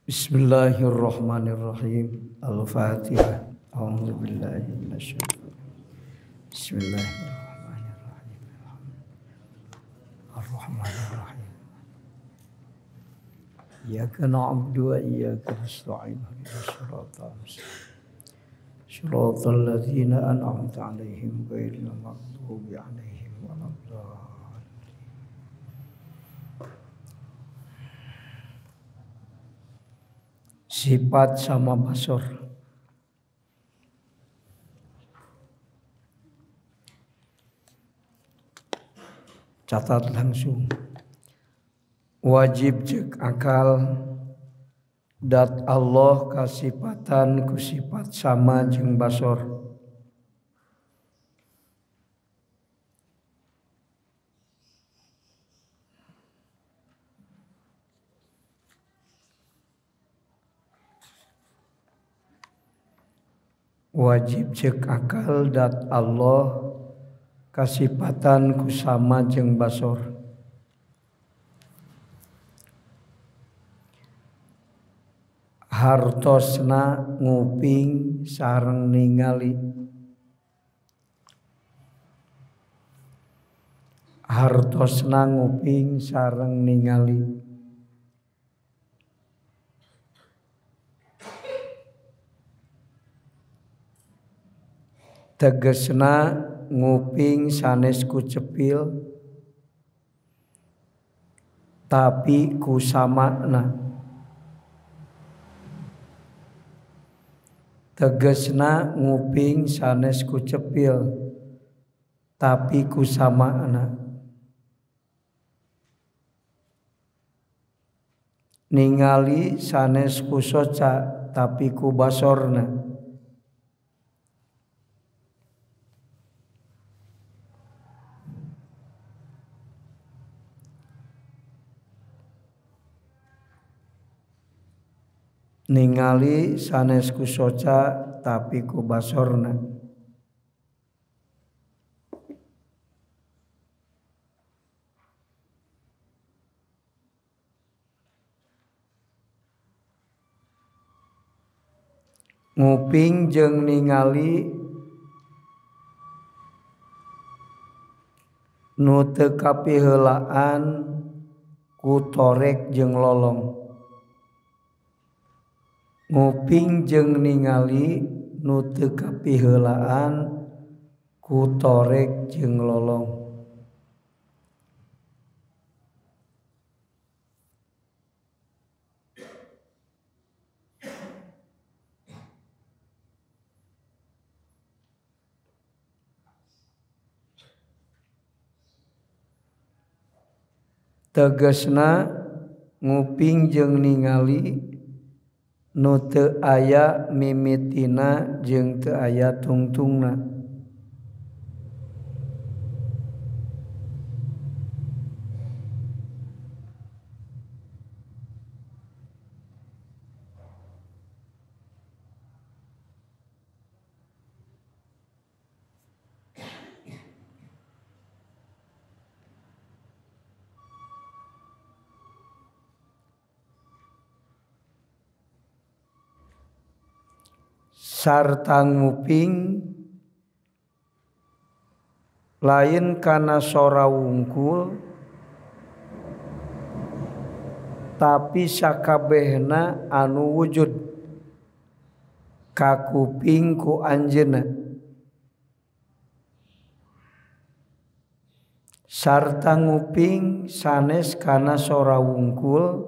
Bismillahirrahmanirrahim. Al-Fatihah. A'udzubillahi minasyaitonir rajim. Bismillahirrahmanirrahim. Ar-Rahmanirrahim. Iyyaka na'budu wa iyyaka nasta'in. Ihdinas siratal mustaqim. Siratal ladzina an'amta 'alaihim ghairil maghdubi 'alaihim waladdallin. Sifat sama basor. Catat langsung. Wajib cek akal dat Allah kasipatan ku sifat sama jeung basor. Wajib cek akal dat Allah kasipatan ku sama jeung basor. Hartosna nguping sareng ningali. Hartosna nguping sareng ningali. Tegesna nguping sanes ku cepil tapi ku samakna. Tegesna nguping sanes ku cepil tapi ku samakna. Ningali sanes ku soca tapi ku basorna. Ningali sanes ku soca tapi ku basorna. Nguping jeung ningali nu teu kapiheulaan ku torek jeung lolong. Nguping jeung ningali nu teu kapiheulaan ku torek jeung lolong. Tegesna nguping jeung ningali nu teu aya mimitina jeung teu aya tungtungna. Sarta nguping lain kana sora wungkul tapi sakabehna anu wujud kakuping ku anjeunna. Sarta nguping sanes kana sora wungkul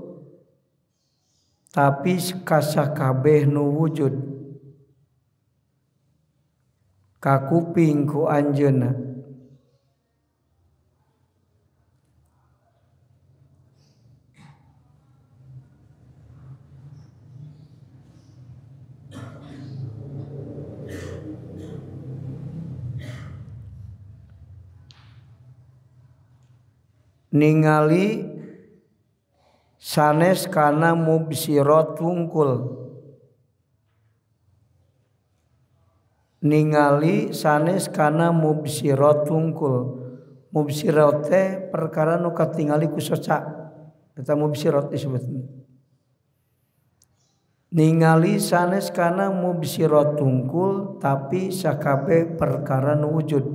tapi kasakabeh nu wujud kakuping ku anjeunna. Ningali sanes kana mubsirot wungkul. Ningali sanes kana mubsirot wungkul. Mubsirot teh perkara nu katingali ku soca. Eta mubsirot disebutna. Ningali sanes kana mubsirat tungkul tapi sakabeh perkara nu wujud.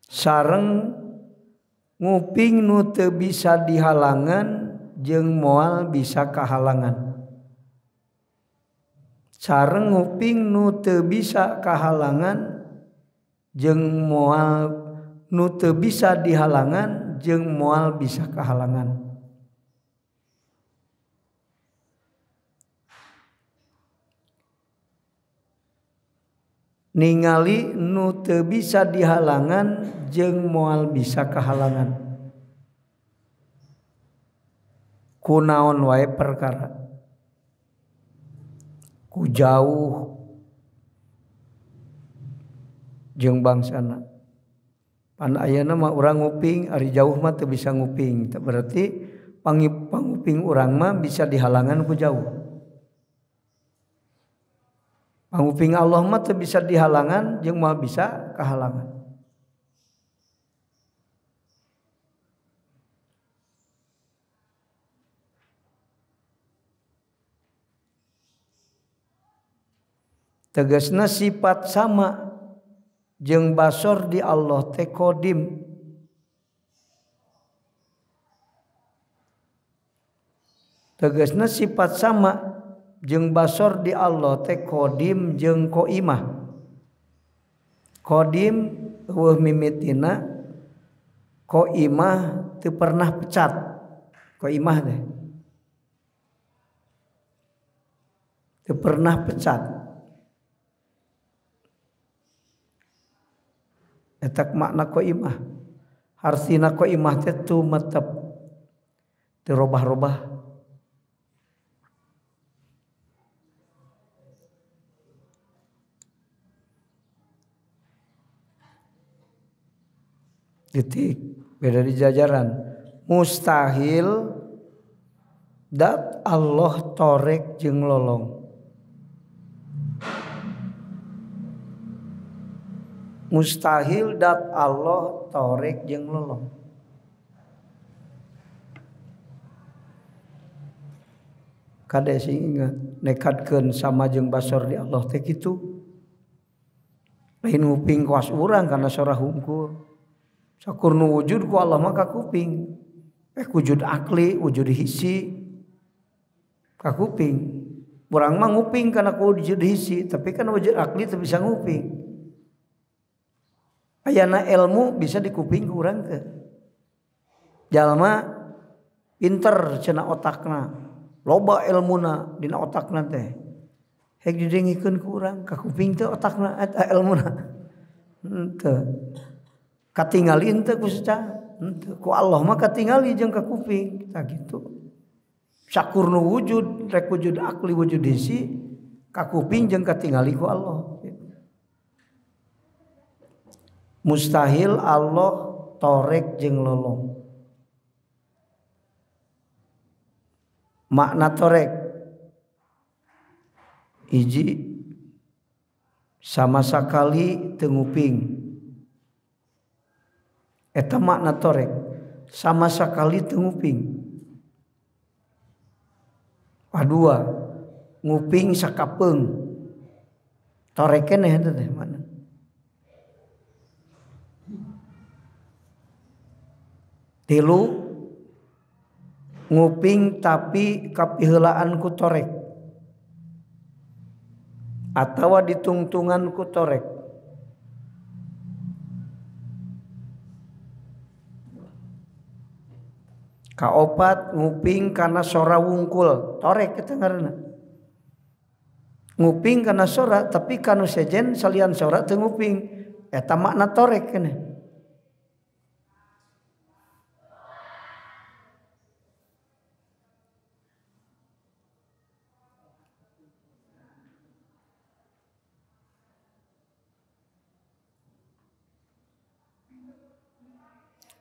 Sareng nguping nu teu bisa dihalangan jeung moal bisa kahalangan. Sareng nguping nu teu bisa kahalangan jeung moal nu teu bisa dihalangan jeung moal bisa kahalangan. Ningali nu teu bisa dihalangan jeung moal bisa kahalangan. Kunaon wae perkara. Ku jauh jeung bangsana. Pan ayeuna mah urang nguping ari jauh mah teu bisa nguping. Berarti panguping urang mah bisa dihalangan ku jauh. Panguping Allah mah teu bisa dihalangan jeung moal bisa kahalangan. Tegasna sifat sama jeung basor di Allah teh kodim. Tegasna sifat sama jeung basor di Allah teh kodim jeung koimah. Kodim eueuh mimitina, koimah teu pernah pecat. Koimah teh teu pernah pecat. Eta makna koimah. Hartina koimah teh tumetep, teu robah-robah. Titik beda di jajaran. Mustahil dat Allah torek jeung lolong. Mustahil dat Allah torek jeung lolong. Kade sing ingat nekadkeun sama jeung basor di Allah teh kitu. Lain nguping kuas urang kana sora hungkul. Sakur nu wujud ku Allah mah kakuping. Wujud akli, wujud hisi kakuping. Urang mah nguping kana wujud hisi, tapi kan wujud akli teu bisa nguping. Ayana ilmu bisa dikuping ku urang teh. Jalma pinter cenah otakna, loba ilmuna dina otakna teh. Hek didengikeun ku urang kakuping teh otakna eta ilmuna. Henteu. Katingali henteu ku saca, henteu. Ku Allah mah katingali jeung kakuping, tah kitu. Sakur nu wujud, rek wujud akli wujud hisi, kakuping jeung katingali ku Allah. Mustahil Allah torek jeung lolong. Makna torek hiji sama sakali teu nguping. Eta makna torek sama sakali teu nguping. Padua nguping sakapeung. Torek keneh eta teh makna. Tilu nguping tapi kapiheulaan ku torek atawa ditungtungan ku torek. Kaopat nguping karena sora wungkul, torek eta ngaranna. Nguping karena sora tapi kanu sejen salian sora teu nguping, eta makna torek keneh.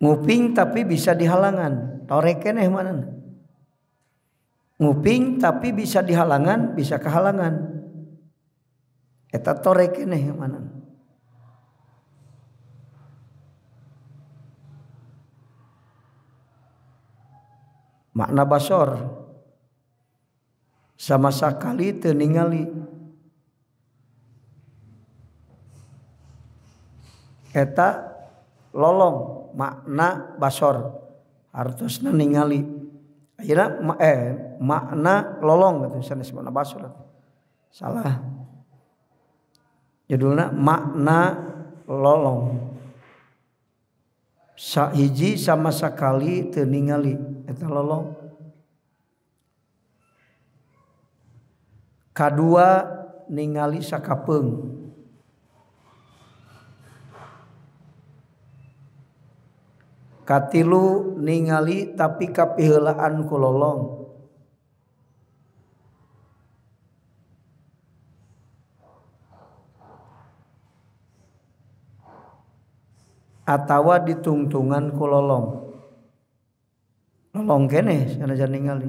Nguping tapi bisa dihalangan, torek keneh mana? Nguping tapi bisa dihalangan, bisa kehalangan. Eta torek keneh mana? Makna basor sama sekali teu ningali. Eta lolong. Makna basor hartosna ningali. Ayeuna makna lolong gitu sanes makna basor. Salah. Judulna makna lolong. Sahiji sama sekali teu ningali eta lolong. Kadua ningali sakapeung. Katilu ningali tapi kapiheulaan ku lolong. Atawa ditungtungan ku lolong. Lolong keneh sanajan ningali.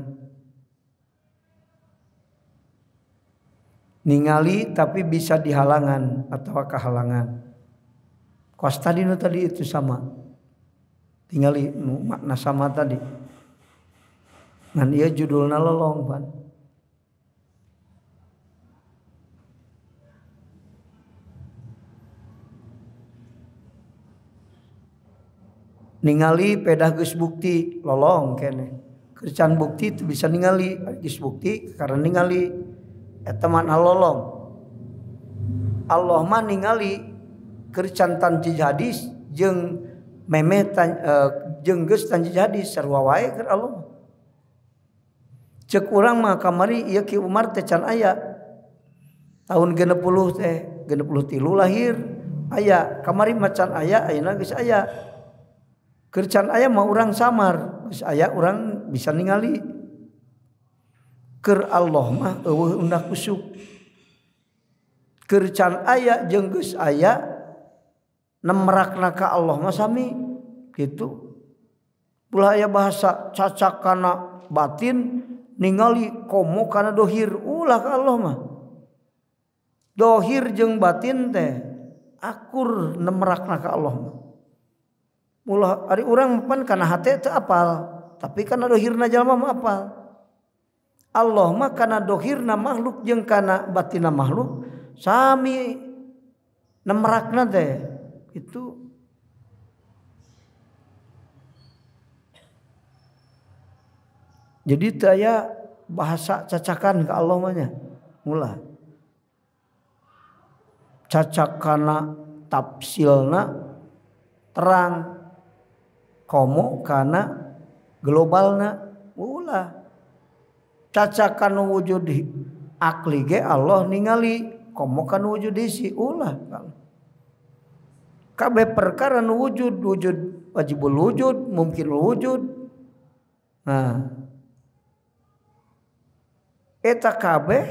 Ningali tapi bisa dihalangan atawa kahalangan. Kos tadi nu tadi itu sama. Tingali makna sama tadi. Ngan ieu judulna lolong pan. Ningali pedah geus bukti lolong keneh. Kercan bukti itu bisa ningali, geus bukti karena ningali eta makna lolong. Allah mah ningali kercan tanji hadis jeung memeh jeung geus tanji hadis sarua wae keur Allah. Ceuk urang mah kamari ieu Ki Umar teh can aya. Tahun 60 teh, 63 lahir aya, kamari mah can aya, ayeuna geus aya. Keur can aya mah urang samar, geus aya urang bisa ningali. Keur Allah mah eueuh undak usuk. Keur can aya jeung geus aya nemrakna ka Allah mah sami gitu. Ulah aya bahasa cacak kana batin ningali komo kana dohir, ulah ka Allah mah. Dohir jeung batin teh akur nemrakna ka Allah mah. Ulah ari urang pan kana hate teu apal, tapi kana dohirna jalma mah apal. Allah mah kana dohirna makhluk jeung kana batinna makhluk sami nemrakna teh. Itu jadi teu aya bahasa cacakan ke Allah mah nya. Ulah cacakana tafsilna terang komo kana globalna ulah. Cacakan wujud akli ge Allah ningali komo kana wujud isi ulah. Kabeh perkara nu wujud, wujud wajibul wujud, mungkin wujud. Nah, eta kabeh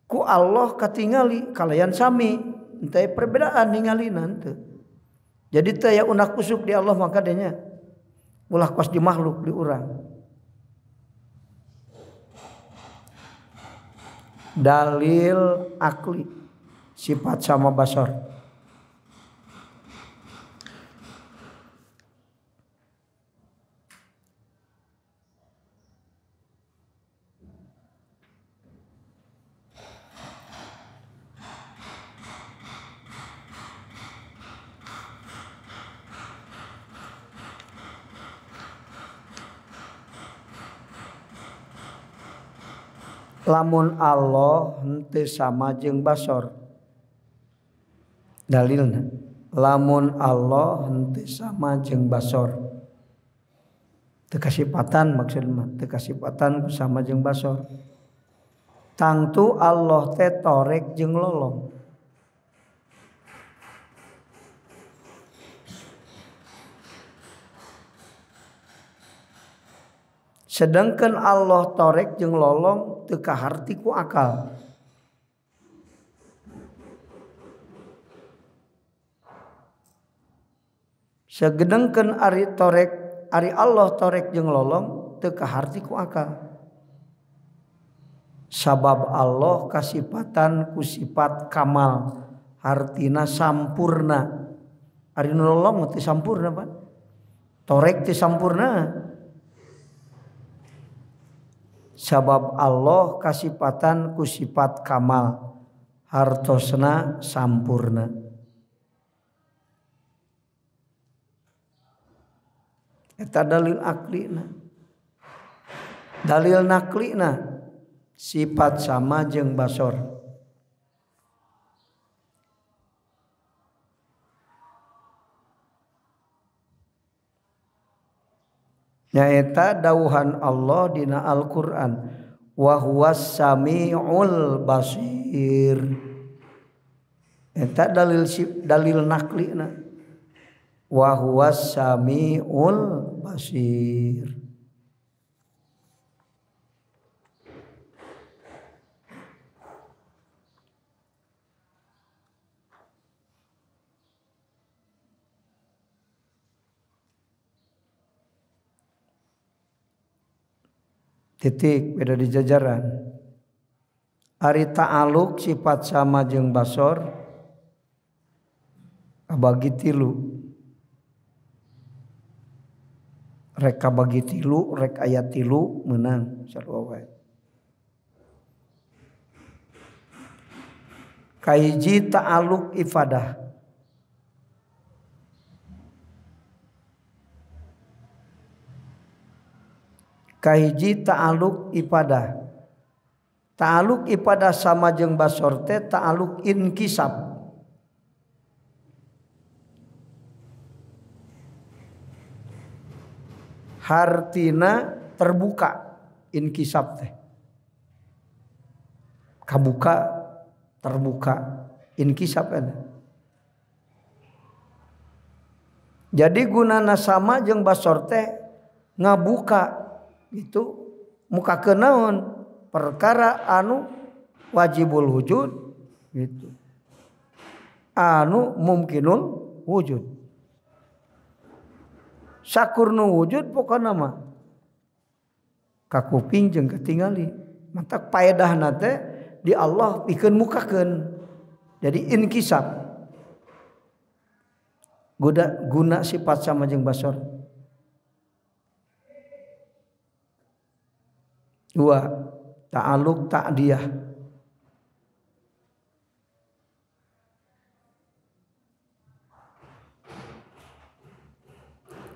ku Allah katingali kalayan sami, henteu perbedaan ningali henteu. Jadi teu aya unak usuk di Allah maka denya ulah kos di makhluk di urang. Dalil akli sifat sama basar. Lamun Allah henteu sama jeung basor. Dalilna lamun Allah henteu sama jeung basor. Teu kasipatan maksudna, teu kasipatan sama jeung basor. Tangtu Allah teh torek jeung lolong. Sedangkan Allah torek jeung lolong teu kaharti ku akal. Segedengkeun ari torek ari Allah torek jeung lolong teu kaharti ku akal. Sabab Allah kasipatan ku sifat kamal hartina sampurna. Ari nu lolong teu sampurna Pak. Torek teu sampurna. Sabab Allah kasipatan ku sifat kamal hartosna sampurna. Eta dalil aklina. Dalil naklina sifat sama jeung basor. Nyaeta dawuhan Allah dina Al-Qur'an wa huwas samiul basir. Eta dalil dalil naklina. Wa huwas samiul basir. Titik beda di jajaran. Ari ta'aluk sifat sama jeung basor kabagi tilu. Rek kabagi tilu, rek aya tilu meunang sarua wae. Kahiji ta'aluk ifadah. Kahiji ta'aluk ifadah. Ta'aluk ifadah sama jeung basor teh ta'aluk inkisab. Hartina terbuka inkisab teh. Kabuka terbuka inkisab eta. Jadi gunana sama jeung basor teh ngabuka itu muka kenaon perkara anu wajibul wujud gitu, anu mungkinul wujud, sakurnu wujud pokona mah kakuping jeung katingali matak paedahna teh di Allah pikeun mukakeun. Jadi inkisab guna sifat sama jeung basor. Dua, ta'aluk ta'diyah.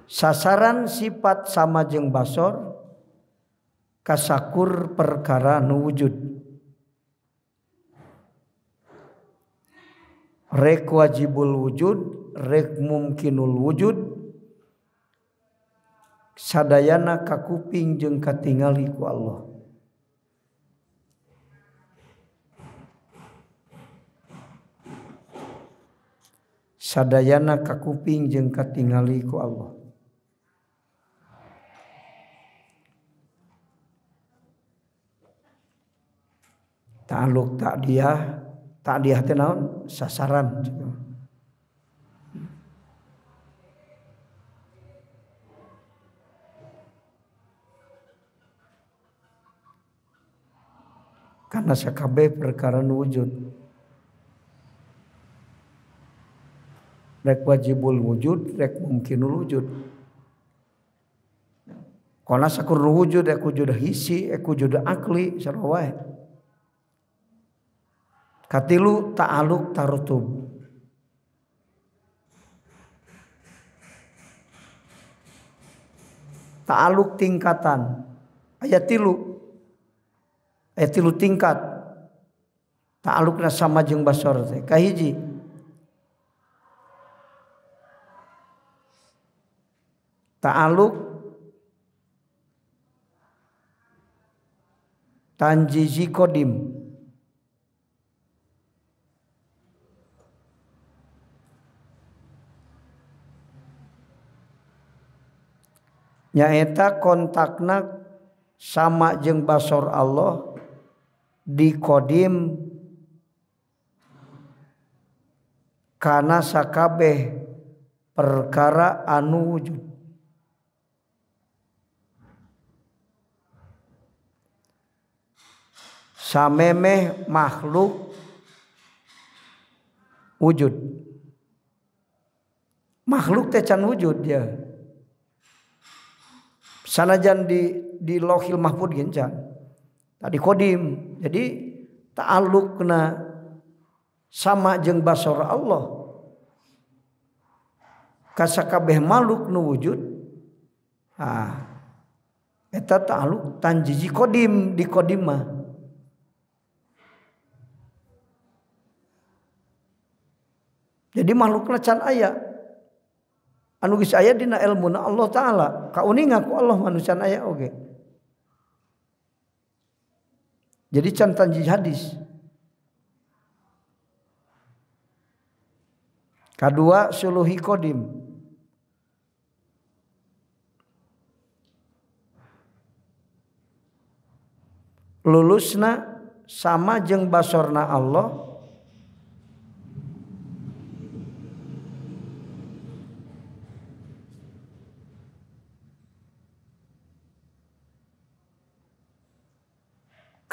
Sasaran sifat sama jeung basor kasakur perkara nu wujud. Rek wajibul wujud, rek mungkinul wujud, sadayana kakuping jeung katingali ku Allah. Sadayana kakuping jeung katingali ku Allah. Ta'aluk ta'diyah, ta'diyah teh naon? Sasaran. Karena sakabeh perkara nu wujud. Rek wajibul wujud, rek mungkinul wujud. Kona sakur wujud, rek wujud hisi, rek wujud akli, sarua wae. Katilu ta'aluk tarutub. Ta'aluk tingkatan. Ayat tilu. Ayat tilu tingkat. Ta'alukna sama jeung basor teh. Kahiji. Ta'aluk tanjizi kodim. Nyaeta kontakna sama jeung basor Allah di kodim kana sakabeh perkara anu wujud. Samemeh makhluk wujud. Makhluk teh can wujud ya. Sanajan di Lauhil Mahfud gen can. Tadi kodim. Jadi ta'alluqna sama jeung basor Allah. Kasakabeh makhluk nu wujud. Ah. Eta ta'alluq tanjiji kodim di kodim mah. Jadi makhlukna can aya. Anu geus aya dina elmuna Allah Ta'ala. Kauninga ku Allah mah anu can aya oge. Jadi can tanjih hadis. Kadua suluhi kodim. Lulusna sama jeung basorna Allah.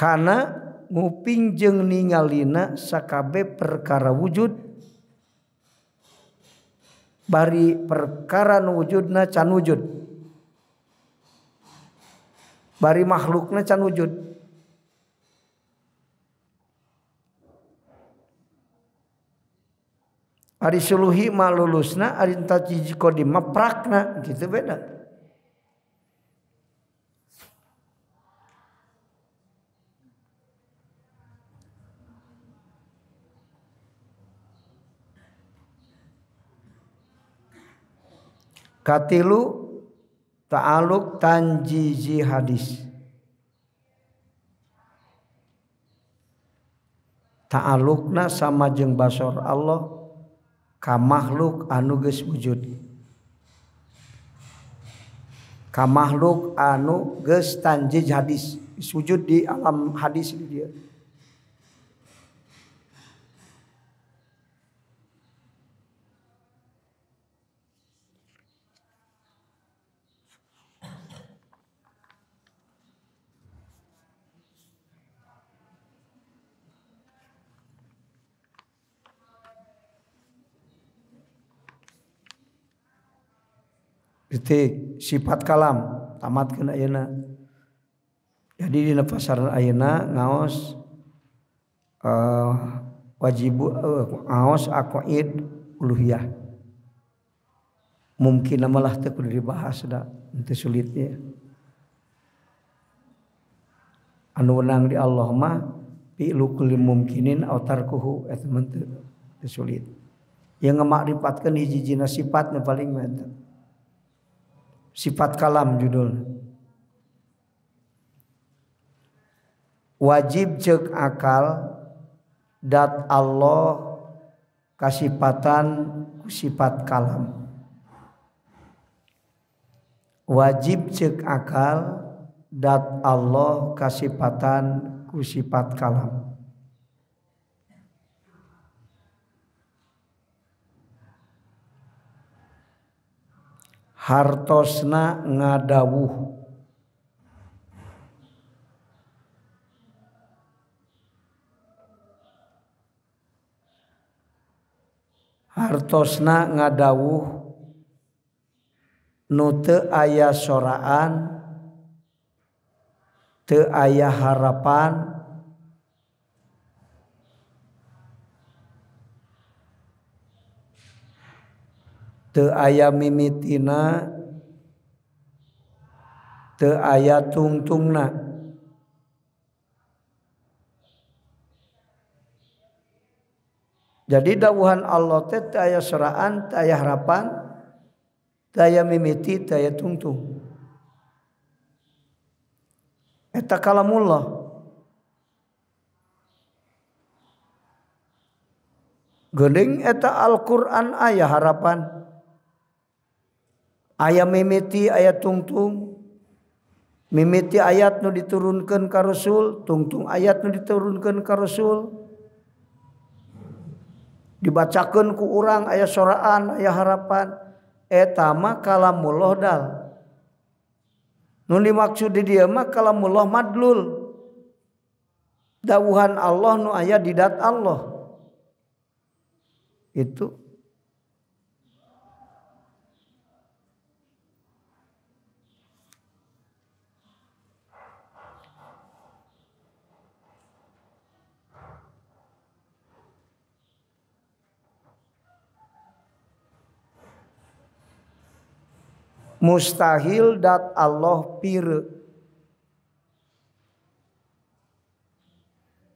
Karena nguping jeung ningalina sakabe perkara wujud bari perkara nu wujudna can wujud bari makhlukna can wujud. Ari suluhi mah lulusna, ari tajiji kodim mah prakna gitu beda. Katilu ta'aluk tanjizi hadis. Ta'alukna sama jeung basor Allah ka makhluk anu geus wujud. Ka makhluk anu geus tanjiz hadis, wujud di alam hadis dia. Detik sifat kalam tamat kena ayeuna. Jadi dina pasaran ayeuna ngaos wajib ngaos aqaid uluhiyah. Mungkin malah teu kudu dibahas da teu sulitnya. Anu wenang di Allah mah fi'lu kulli mumkinin aw tarkuhu eta mah teu sulit. Yang ngamakripatkeun hiji-hijina sifatna paling mah eta. Sifat kalam judul. Wajib cek akal dat Allah kasipatan sifat kalam. Wajib cek akal dat Allah kasipatan sifat kalam. Hartosna ngadawuh hartosna ngadawuh nu teu aya soraan teu aya harapan teu aya mimitina teu aya tungtungna. Jadi dawuhan Allah teh teu aya soraan, teu aya harapan, teu aya mimiti, teu aya tungtung. Eta kalamullah. Geuning eta Al-Qur'an aya harapan. Aya mimiti, aya tungtung. Mimiti ayat nu diturunkeun ka Rasul, tungtung ayat nu diturunkeun ka Rasul. Dibacakeun ku urang aya soraan, aya harapan. Eta mah kalamullah dal. Nu dimaksud di dieu mah kalamullah madlul. Dawuhan Allah nu aya di dat Allah. Itu mustahil dat Allah pire.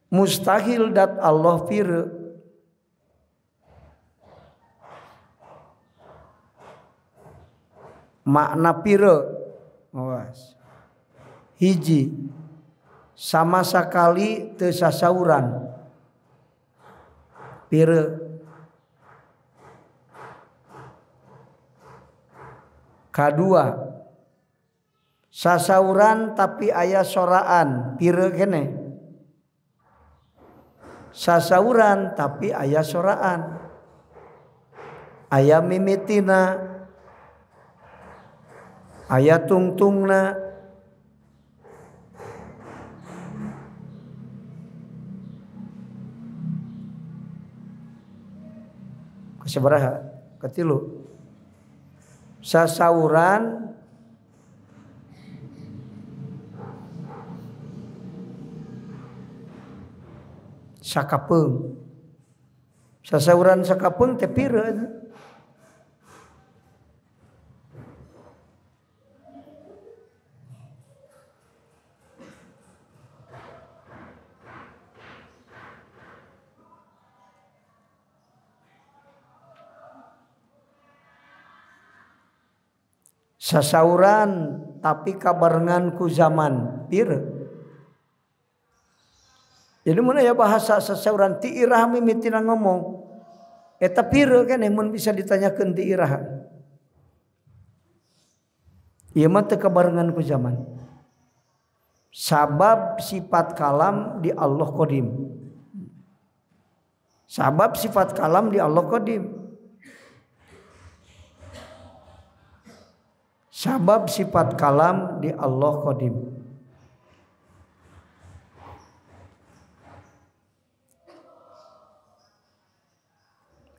Mustahil dat Allah pire. Makna pire. Awas. Hiji sama sekali teu sasauran. Pire. Kadua sasauran tapi aya soraan pire kene. Sasauran tapi aya soraan. Aya mimitina, aya tungtungna. Kasabaraha? Katilu. Sasauran sakapeung. Sasauran sakapeung teh pire. Sasauran tapi kabarengan ku zaman pire. Jadi mun aya bahasa sasauran ti irah mimitina ngomong eta pire keneh mun bisa ditanyakeun ti irah. Ieu mah teu kabarengan ku zaman. Sabab sifat kalam di Allah qadim. Sabab sifat kalam di Allah qadim. Sabab sifat kalam di Allah qadim.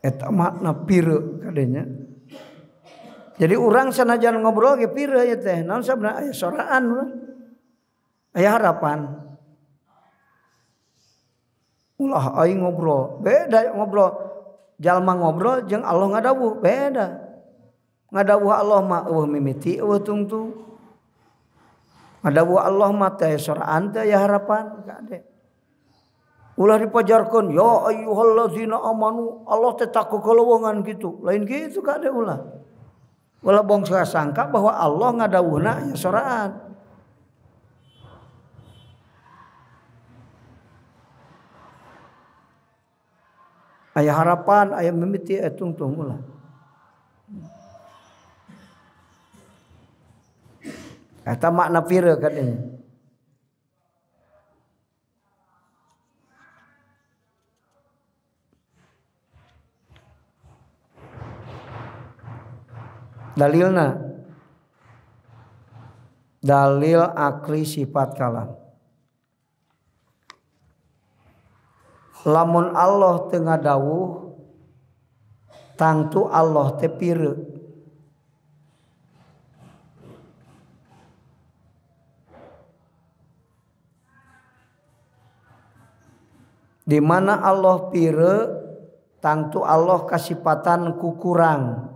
Eta makna pire kadenya. Jadi urang sanajan ngobrol ge pire ya teh. Naon sabna aya soraan urang. Aya harapan. Ulah aing ngobrol, beda ngobrol. Jalma ngobrol jeung Allah ngadawuh, beda. Ngadawuh Allah mah eueuh mimiti eueuh tungtung. Ngadawuh Allah mah teh soraan teh aya harapan kade. Ulah dipajarkeun ya ayyuhallazina amanu Allah teh tak kekelewongan gitu. Lain gitu kade ulah. Ulah bangsa sangka bahwa Allah ngadawuhna aya soraan. Aya harapan aya mimiti aya tungtung ulah. Eta makna pire katanya. Dalilna dalil akli sifat kalam. Lamun Allah teu ngadawuh tangtu Allah teh pire. Di mana Allah pire tangtu Allah kasipatan ku kurang.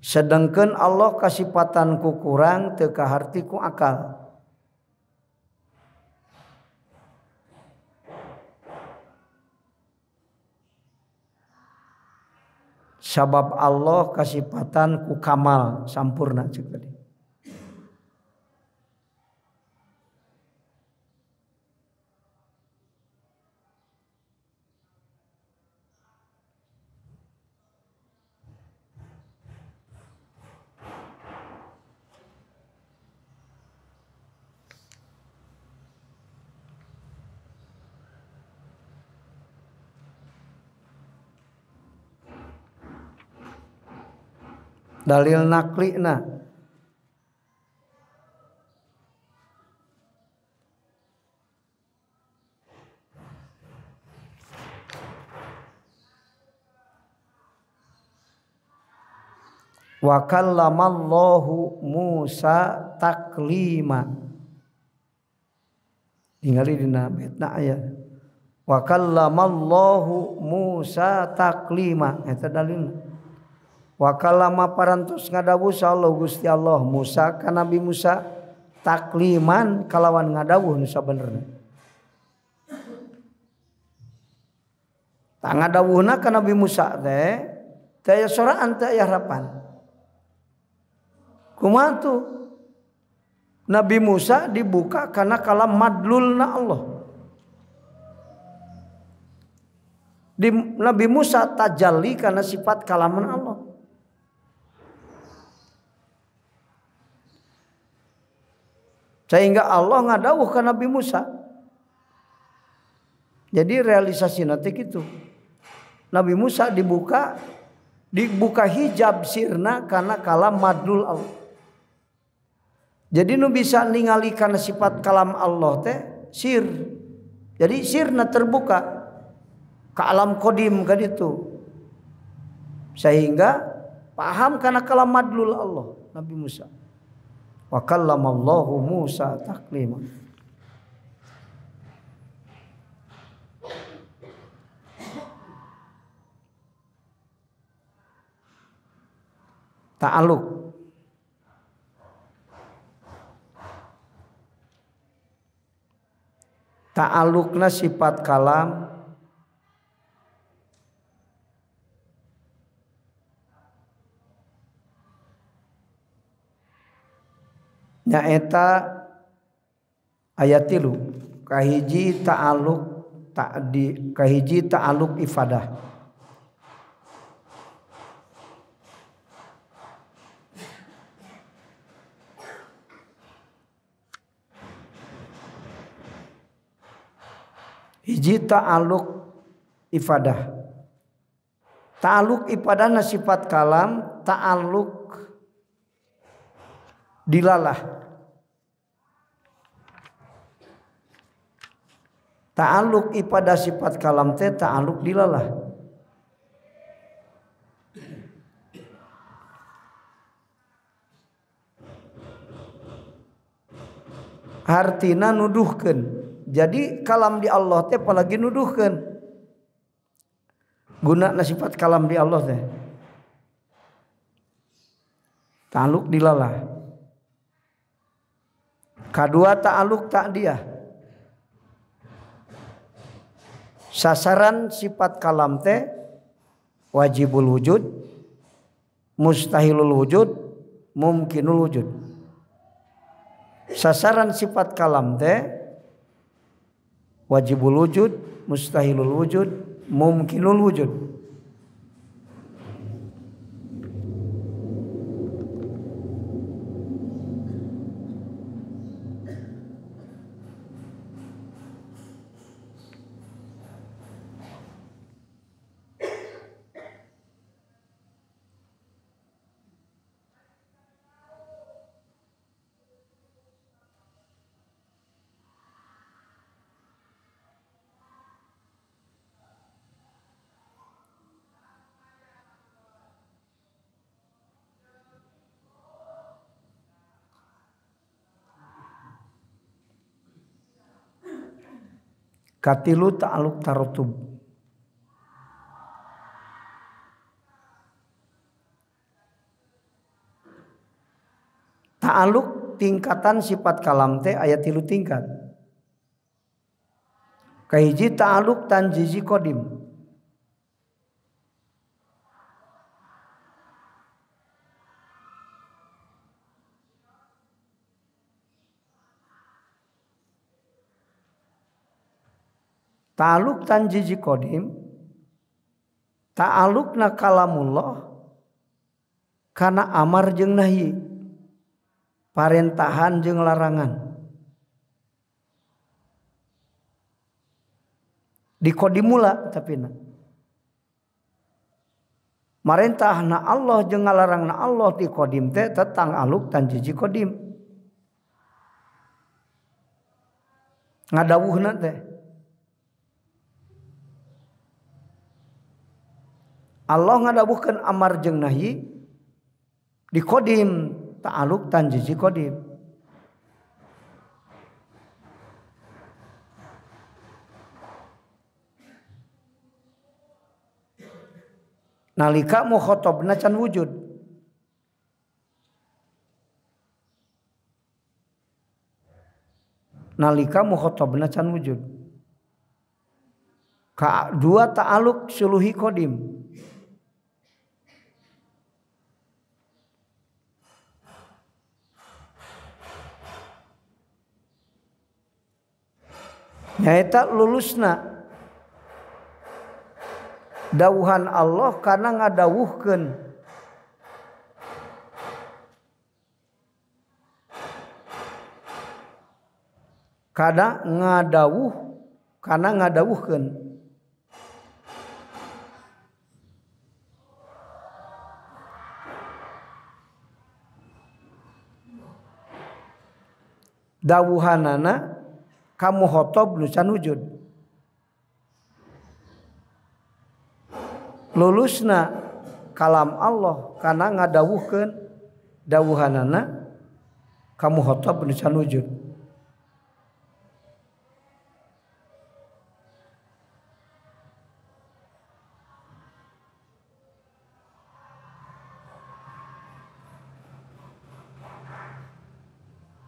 Sedangkan Allah kasipatan ku kurang teu kaharti ku akal. Sabab Allah kasipatan ku kamal sampurna cek tadi. Dalil naklina wa kallamallahu Musa taklima. Ningali dina betna aya wa kallamallahu Musa taklima eta dalilna. Wa kallama parantos ngadawuh Allah Gusti Allah Musa ka Nabi Musa takliman kalawan ngadawuh nu sabenerna. Tah ngadawuhna ka Nabi Musa teh teu aya soraan teu aya harapan. Kumaha tuh? Nabi Musa dibuka karena kalam madlulna Allah. Nabi Musa tajalli karena sifat kalaman Allah. Sehingga Allah ngadawuh ke Nabi Musa. Jadi realisasi nanti gitu. Nabi Musa dibuka hijab sirna karena kalam madlul Allah. Jadi nu bisa ningali karena sifat kalam Allah teh sir. Jadi sirna terbuka ke alam kodim kan itu. Sehingga paham karena kalam madlul Allah Nabi Musa. Wa kallamallahu Musa taklima. Ta'aluk. Ta'alukna sifat kalam nyaeta ayat 3 kahiji ta'aluk ta'di kahiji ta'aluk ifadah. Hiji ta'aluk ifadah. Ta'aluk ifadah na sifat kalam, ta'aluk dilalah. Ta'aluk ifadah sifat kalam teh ta'aluk dilalah. Artina nuduhkeun. Jadi kalam di Allah teh apalagi nuduhkeun. Guna sifat kalam di Allah teh. Ta'aluk dilalah. Kadua ta'aluk ta'diyah. Sasaran sifat kalam teh wajibul wujud, mustahilul wujud, mumkinul wujud. Sasaran sifat kalam teh wajibul wujud, mustahilul wujud, mumkinul wujud. Katilu ta'aluk tarotub. Ta'aluk tingkatan sifat kalam teh aya 3 tingkat. Kahiji ta'aluk tanjizi kodim. Ta'aluk tanjizi kodim, ta'alukna kalamullah karena amar jeung nahi, parentahan jeung larangan. Di kodimula tapi na. Marentahna Allah jeung ngalarangna Allah ti qadim teh tetang aluk tanjiji qadim. Ngadawuhna teh Allah ngadawuhkeun amar jeung nahi di qadim ta'aluk tanjiji qadim. Nalika mukhotobna can wujud. Nalika mukhotobna can wujud. Dua ta'aluk suluhi qadim. Nyaeta lulusna dawuhan Allah karena ngadawuhkeun karena ngadawuhkeun dawuhanana kamu khotob nu can wujud. Lulusna kalam Allah karena ngadawuhkeun dawuhanana kamu khotob nu can wujud.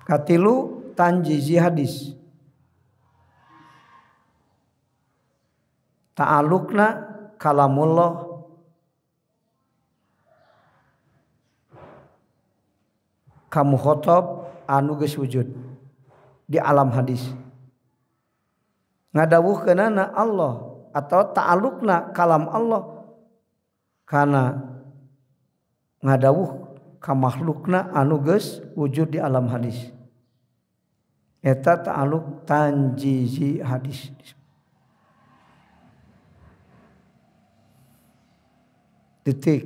Katilu tanjizi hadis. Ta'alukna kalamullah kamu khotob anu geus wujud di alam hadis. Ngadawuhkeunana Allah atau ta'alukna kalam Allah kana ngadawuh ka makhlukna anu geus wujud di alam hadis. Eta ta'aluk tanjizi hadis. Titik.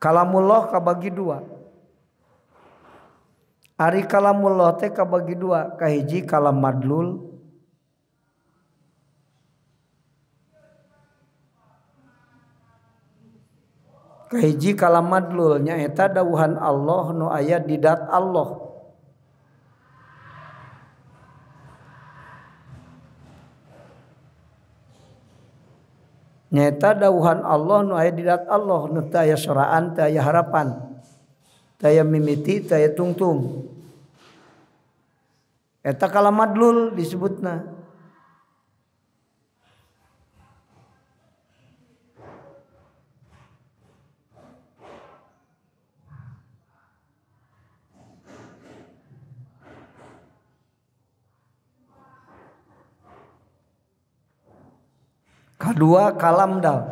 Kalamullah kabagi dua. Ari kalamullah teh kabagi dua, kahiji kalam madlul, kahiji kalam madlul nyaeta dawuhan Allah nu aya di dat Allah. Nyaeta dawuhan Allah nu aya di dat Allah nu teu aya soraan, teu aya harapan, teu aya mimiti, teu aya tungtung. Eta kalam madlul disebutna. Kedua kalam dal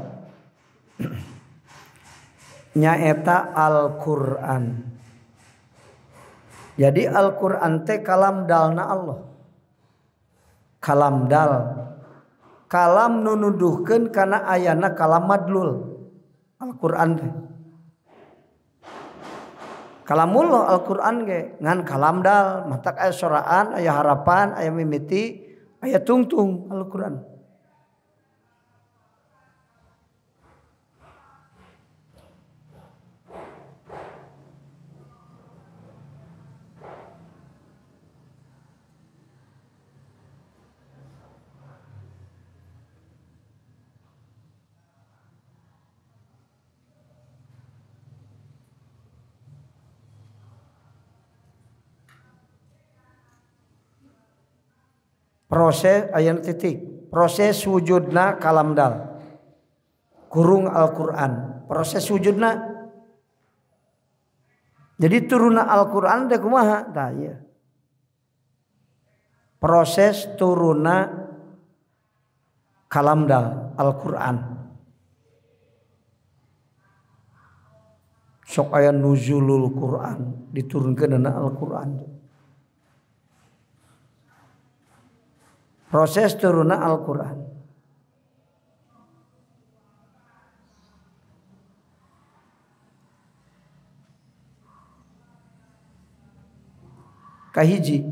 nyaeta Al-Qur'an. Jadi Al-Qur'an teh kalam dalna Allah. Kalam dal. Kalam nu nuduhkeun kana ayana kalam madlul. Al-Qur'an teh. Kalamullah Al-Qur'an ge ngan kalam dal, matak aya soraan, aya harapan, aya mimiti, aya tungtung Al-Qur'an. Proses ayat titik proses wujudna kalam dal kurung Al-Qur'an proses wujudna. Jadi turunna Al-Qur'an teh kumaha tah ieu proses turunna kalam dal Al-Qur'an. Sok aya nuzulul Qur'an diturunkeunna Al-Qur'an. Proses turunna Al-Qur'an. Kahiji.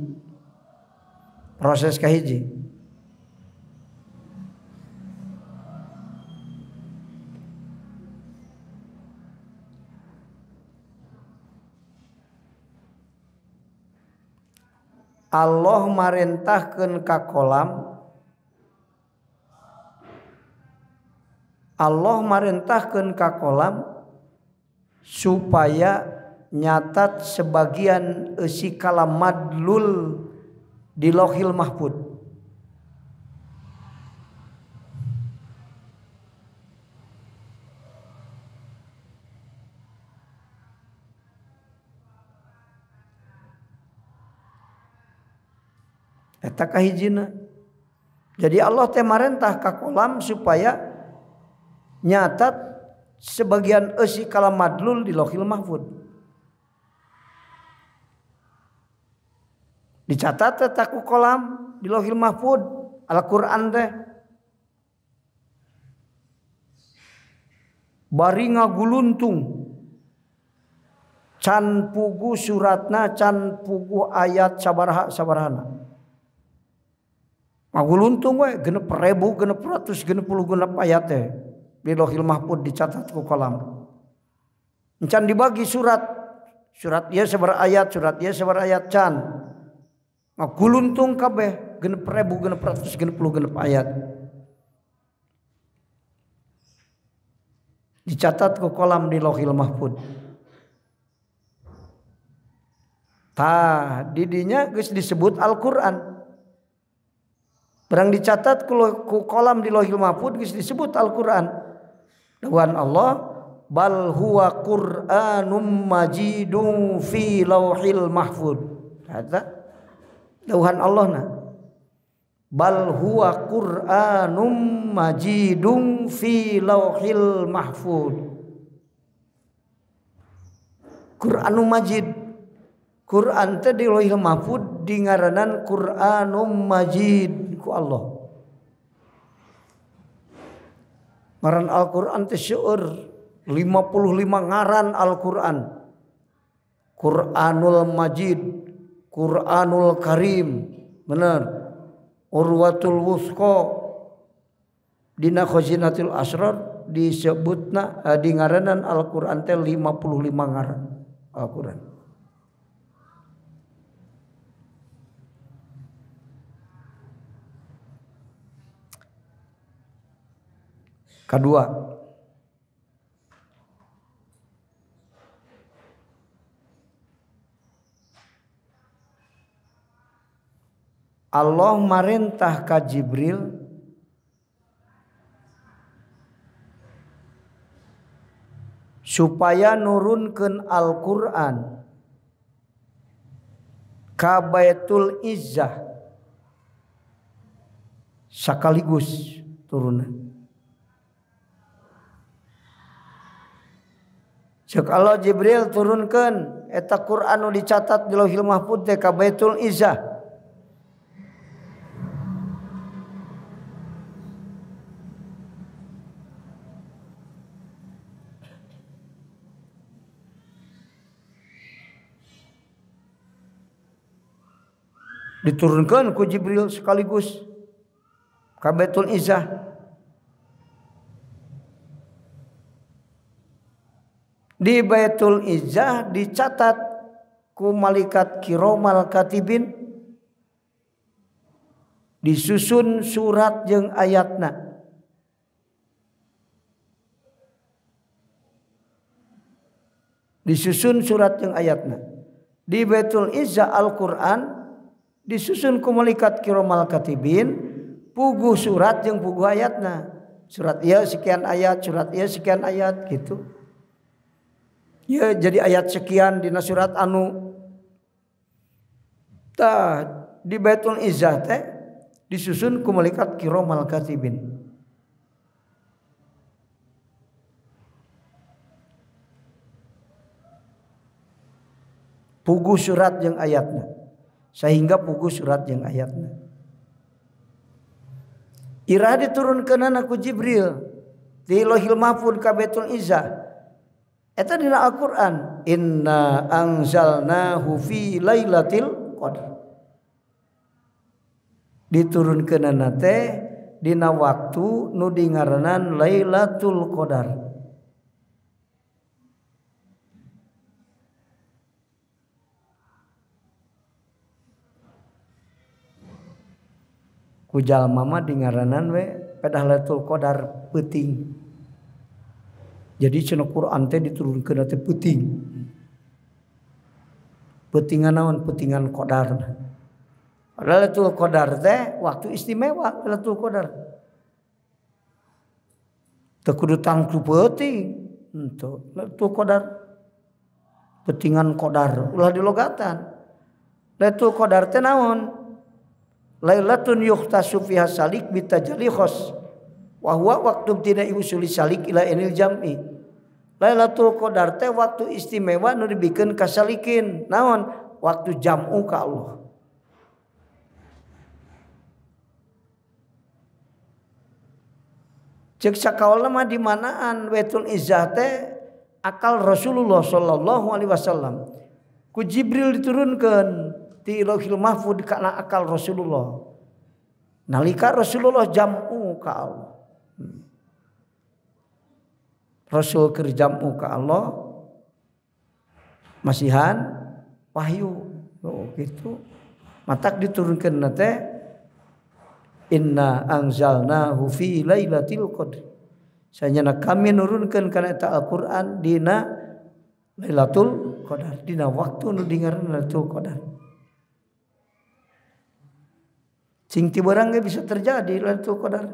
Proses kahiji. Allah marentahkeun ka kolam, Allah marentahkeun ka kolam supaya nyatat sebagian eusi kalam madlul di Lauhil Mahfud. Eta kahijina. Jadi Allah teh marentah ka kolam supaya nyatat sebagian eusi kalam madlul di Lauhil Mahfud. Dicatat teh ku kolam di Lauhil Mahfud Al-Qur'an teh. Bari ngaguluntung can pugu suratna, can pugu ayat sabaraha sabarahana. Ngaguluntung we 6.666 ayat teh di Lauhil Mahfud dicatat ku kolam. Can dibagi surat, surat ieu sabaraha ayat, surat ieu sabaraha ayat can. Ngaguluntung kabeh 6.666 ayat. Dicatat ku kolam di Lauhil Mahfud. Tah didinya geus disebut Al-Qur'an. Barang dicatat ku kolam di Lauhil Mahfud geus disebut Al-Qur'an. Dawuhan Allah, bal huwa Qur'anum majidun fi Lauhil Mahfud. Eta dawuhan Allah na. Bal huwa Qur'anum majidun fi Lauhil Mahfud. Qur'anum Majid. Qur'an teh di Lauhil Mahfud dingaranan Qur'anum Majid ku Allah. Ngaran Al-Qur'an teh seueur 55 ngaran Al-Qur'an. Qur'anul Majid, Qur'anul Karim, bener. Urwatul Wuthqa dina Khazinatul Asrar disebutna dingaranan Al-Qur'an teh 55 ngaran Al-Qur'an. Kedua, Allah marentah ka Jibril supaya nurunkeun Al-Qur'an ka Baitul Izzah sekaligus turunan. Cek Allah Jibril turunkan eta Quran nu dicatat di Lauhil Mahfud teh ka Baitul Izzah. Diturunkan ku Jibril sekaligus ka Baitul Izzah. Di Baitul Izzah dicatat ku malaikat kiromal katibin, disusun surat jeung ayatna. Disusun surat jeung ayatna. Di Baitul Izzah Al-Qur'an disusun ku malaikat kiromal katibin, puguh surat jeung puguh ayatna. Surat ieu sekian ayat, surat ieu sekian ayat gitu. Ya jadi ayat sekian dina surat anu. Tah di Baitul Izzah teh disusun ku malaikat kiromal katibin. Puguh surat jeung ayatna. Sehingga puguh surat jeung ayatna. Irah diturunkeunana ku Jibril di Lauhil Mahfud ka Baitul Izzah. Eta dina Al-Qur'an, inna anzalnahu fi lailatul Qadar. Diturunkeunana teh dina waktu nu dingaranan Lailatul Qadar. Ku jalma mah dingaranan we pedah Lailatul Qadar peuting. Jadi cenah Quran teh diturunkeun teh peuting. Peutingan naon? Peutingan qadar. Lailatul Qadar teh waktu istimewa Lailatul Qadar. Teu kudu tangtu peuting. Henteu Lailatul Qadar. Peutingan qadar ulah dilogatan. Lailatul Qadar teh naon? Lailatun yukhtasu fiha salik bitajalli khos wa huwa waqtu ibtida'i usuli salik ila inil jam'i. Lailatul Qadar teh waktu istimewa nu dibikeun ka salikin. Naon? Waktu jam'u ka Allah. Cek sakaula mah di manaan Baitul Izzah teh akal Rasulullah sallallahu alaihi wasallam. Ku Jibril diturunkeun ti Lauhil Mahfud kana akal Rasulullah. Nalika Rasulullah jam'u ka Allah. Rasul keur jam'u ka Allah masihan wahyu. Oh gitu. Matak diturunkeun teh inna anzalnahu fi lailatul qadr. Sanyana kami nurunkeun kana eta Al-Qur'an dina Lailatul Qadar, dina waktu nu dingaran Lailatul Qadar. Cing ti barang ge bisa terjadi Lailatul Qadar.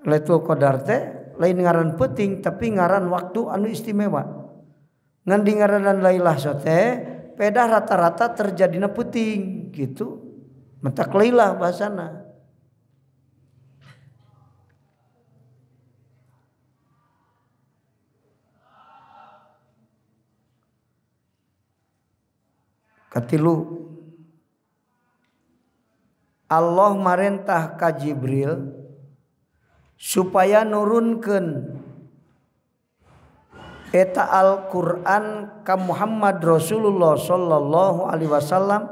Lailatul Qadar teh lain ngaran peuting tapi ngaran waktu anu istimewa. Ngan di ngaranan lailah teh pedah rata-rata terjadina peuting gitu. Mentak lailah bahasana. Katilu, Allah marentah ka Jibril supaya nurunkeun eta Al-Qur'an ka Muhammad Rasulullah sallallahu alaihi wasallam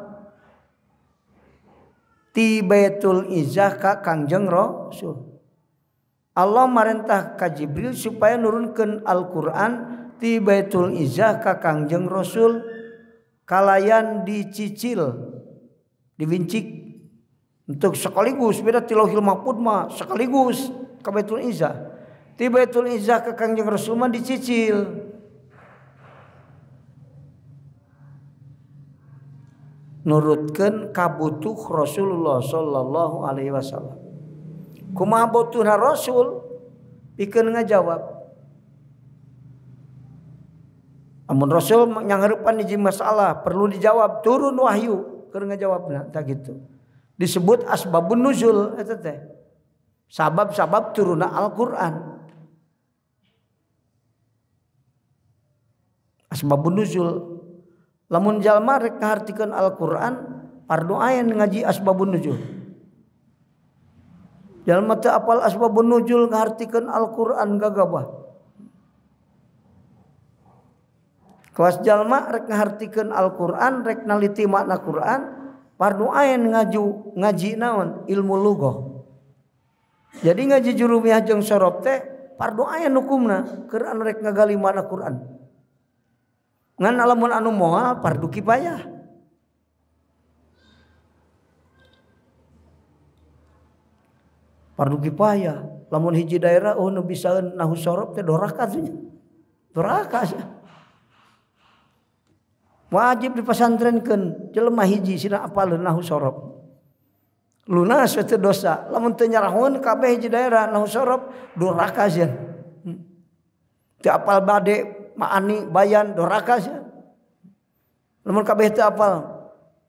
ti Baitul Izzah ka Kangjeng Rasul. Allah marentah ka Jibril supaya nurunkeun Al-Qur'an ti Baitul Izzah ka Kangjeng Rasul kalayan dicicil, divincik untuk sekaligus beda ti Lauhil Mahfud mah sekaligus ka Baitul Izzah. Ti Baitul Izzah ka Kangjeng Rasul mah dicicil. Nurutkeun kabutuh Rasulullah sallallahu alaihi wasallam. Kumaha butuhna Rasul pikeun ngajawab. Amun Rasul nyanghareupan hiji masalah perlu dijawab, turun wahyu keur ngajawabna tah kitu. Disebut asbabun nuzul eta teh. Sabab-sabab turunna Al-Qur'an. Asbabun nuzul. Lamun jalma rek ngahartikeun Al-Qur'an, fardu ain ngaji asbabun nuzul. Jalma teu apal asbabun nuzul ngahartikeun Al-Qur'an gagabah. Kawas jalma rek ngahartikeun Al-Qur'an, rek naliti makna Qur'an, fardu ain ngaji naon? Ilmu lughah. Jadi ngaji jurumiyah jeung sorob teh fardu ain hukumna keur anu rek ngagali makna Qur'an. Ngan lamun anu moal fardu kifayah. Fardu kifayah. Lamun hiji daerah oh nu bisaeun nahu sorob teh doraka nya. Doraka nya. Wajib dipesantrenkeun jelema hiji sina apaleun nahu sorob. Lunas we teu dosa. Lamun teu nyarahun kabeh hiji daerah nahu sorob doraka sia. Teu apal bade maani bayan doraka sia. Lamun kabeh teu apal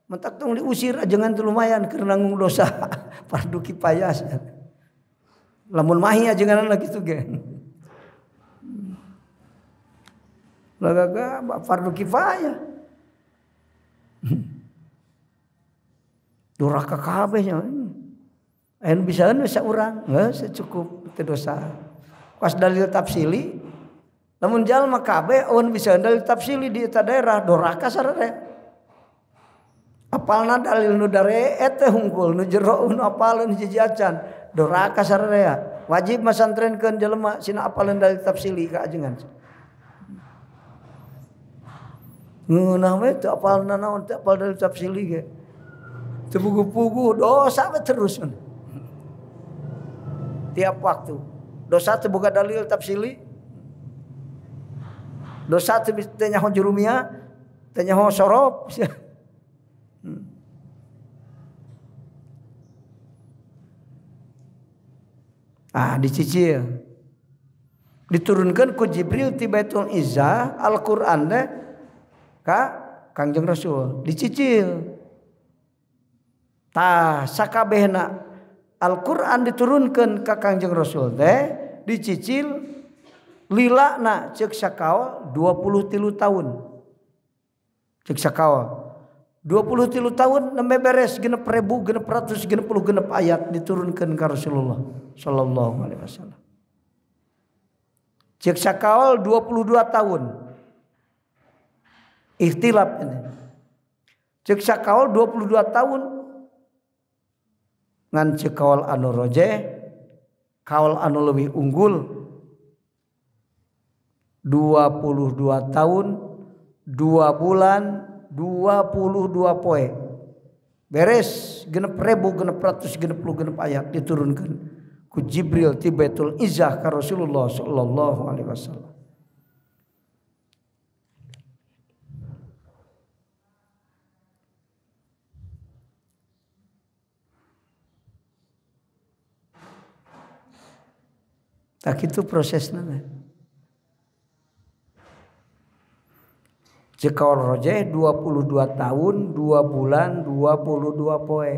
mentak tong diusir ajengan teu lumayan keur nanggung dosa fardu kifayah sia. Lamun mahi ajenganna kitu ge. Lagaga fardu kifayah. Doraka kabeh nya. Aya nu bisaeun we saurang, geus cukup teu dosa. Pas dalil tafsili, lamun jalma kabeh eueun bisaeun dalil tafsili di eta daerah doraka sararea. Apalna dalil nu dareet teh hungkul nu jero nu apaleun hiji acan doraka sararea. Wajib masantrenkeun jelema sina apaleun dalil tafsili ka ajengan. Ngeunah we teu apalna naon teu apal dalil tafsili ge. Teu puguh-puguh dosa we terus. Tiap waktu dosa teu boga dalil tafsili. Dosa teu nyaho jurumia, teu nyaho sorof. Ah dicicil. Diturunkan ku Jibril ti Baitul Izzah Al-Qur'an teh ka Kangjeng Rasul, dicicil. Tah sakabehna Al-Qur'an diturunkan ka Kangjeng Rasul teh dicicil lilana ceuk sakaol 23 tahun. Ceuk sakaol 23 tahun nembe beres 6.666 ayat diturunkan ka Rasulullah sallallahu alaihi wasallam. Ceuk sakaol 22 tahun. Ikhtilaf ini. Ceuk sakaol 22 tahun. Ngan ceuk kaol anu rojeh, kaol anu leuwih unggul 22 tahun 2 bulan 22 poe. Beres 6.666 ayat diturunkan ku Jibril ti Baitul Izzah ka Rasulullah sallallahu alaihi wasallam. Tak itu prosesna. Cekaol rojeh 22 tahun 2 bulan 22 poe.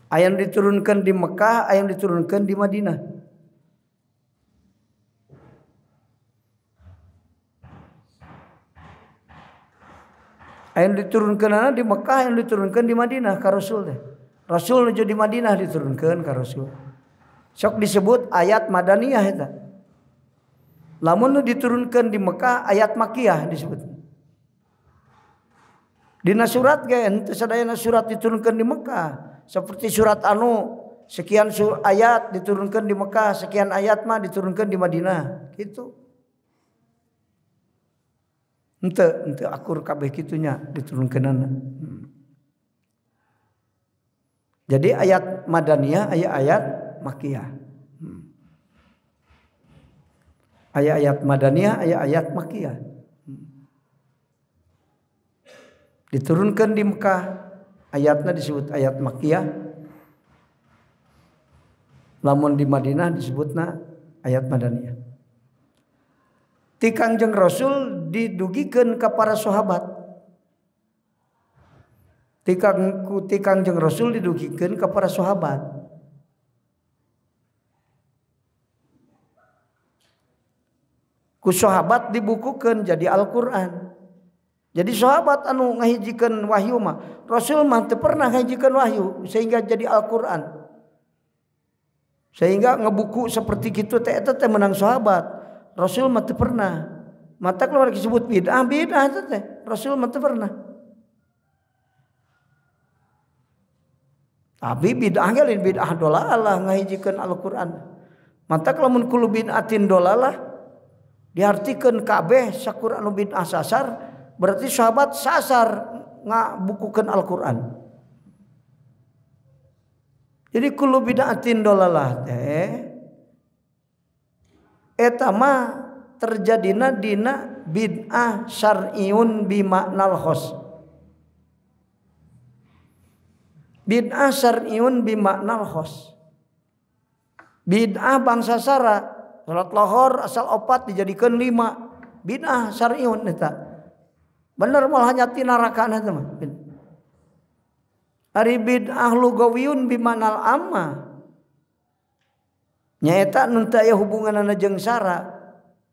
Ayam diturunkan di Mekah, ayam diturunkan di Madinah. Ayam diturunkan di Mekah, ayam diturunkan di Madinah ka Rasul teh. Rasul nuju di Madinah diturunkan ka Rasul. Sok disebut ayat Madaniyah eta. Lamun diturunkan di Mekah ayat Makiyah disebut. Dina surat ge henteu sadayana surat diturunkan di Mekah. Seperti surat anu sekian ayat diturunkan di Mekah, sekian ayat mah diturunkan di Madinah, gitu. Henteu akur kabeh kitunya diturunkeunana. Jadi ayat Madaniyah, ayat Makiyah. Ayat-ayat Madaniyah, ayat-ayat Makiyah. Diturunkan di Mekah, ayatnya disebut ayat Makiyah. Lamun di Madinah disebutna ayat Madaniyah. Ti Kangjeng Rasul didugikeun ka para sahabat. Ti Kangjeng Rasul didugikeun ka para sahabat. Ku sahabat dibukukeun jadi Al-Qur'an. Jadi sahabat anu ngahijikeun wahyu mah, Rasul mah teu pernah ngahijikeun wahyu sehingga jadi Al-Qur'an. Sehingga ngebuku seperti kitu teh eta teh menang sahabat. Rasul mah teu pernah. Mata keluar disebut bid'ah, bid'ah eta teh. Rasul mah teu pernah. Tapi bid'ah ge lain bid'ah dolalah ngahijikeun Al-Qur'an. Mata lamun kullu bid'atin dolalah diartikan kabeh sakur anu bid'ah sasar, berarti sahabat sasar ngabukukeun Al-Qur'an. Jadi kullu bid'atin dolalah teh eta mah terjadina dina bid'ah syar'iun bimaknal khos. Bid'ah syar'iun bimaknal khos. Bid'ah bangsa sara, salat lohor asal opat dijadikan 5. Bid'ah syar'iun eta. Bener malah nyati neraka eta mah. Ari bid'ah lugawiyun bimanal amma. Nyaeta nu teu aya hubunganna jeung sara.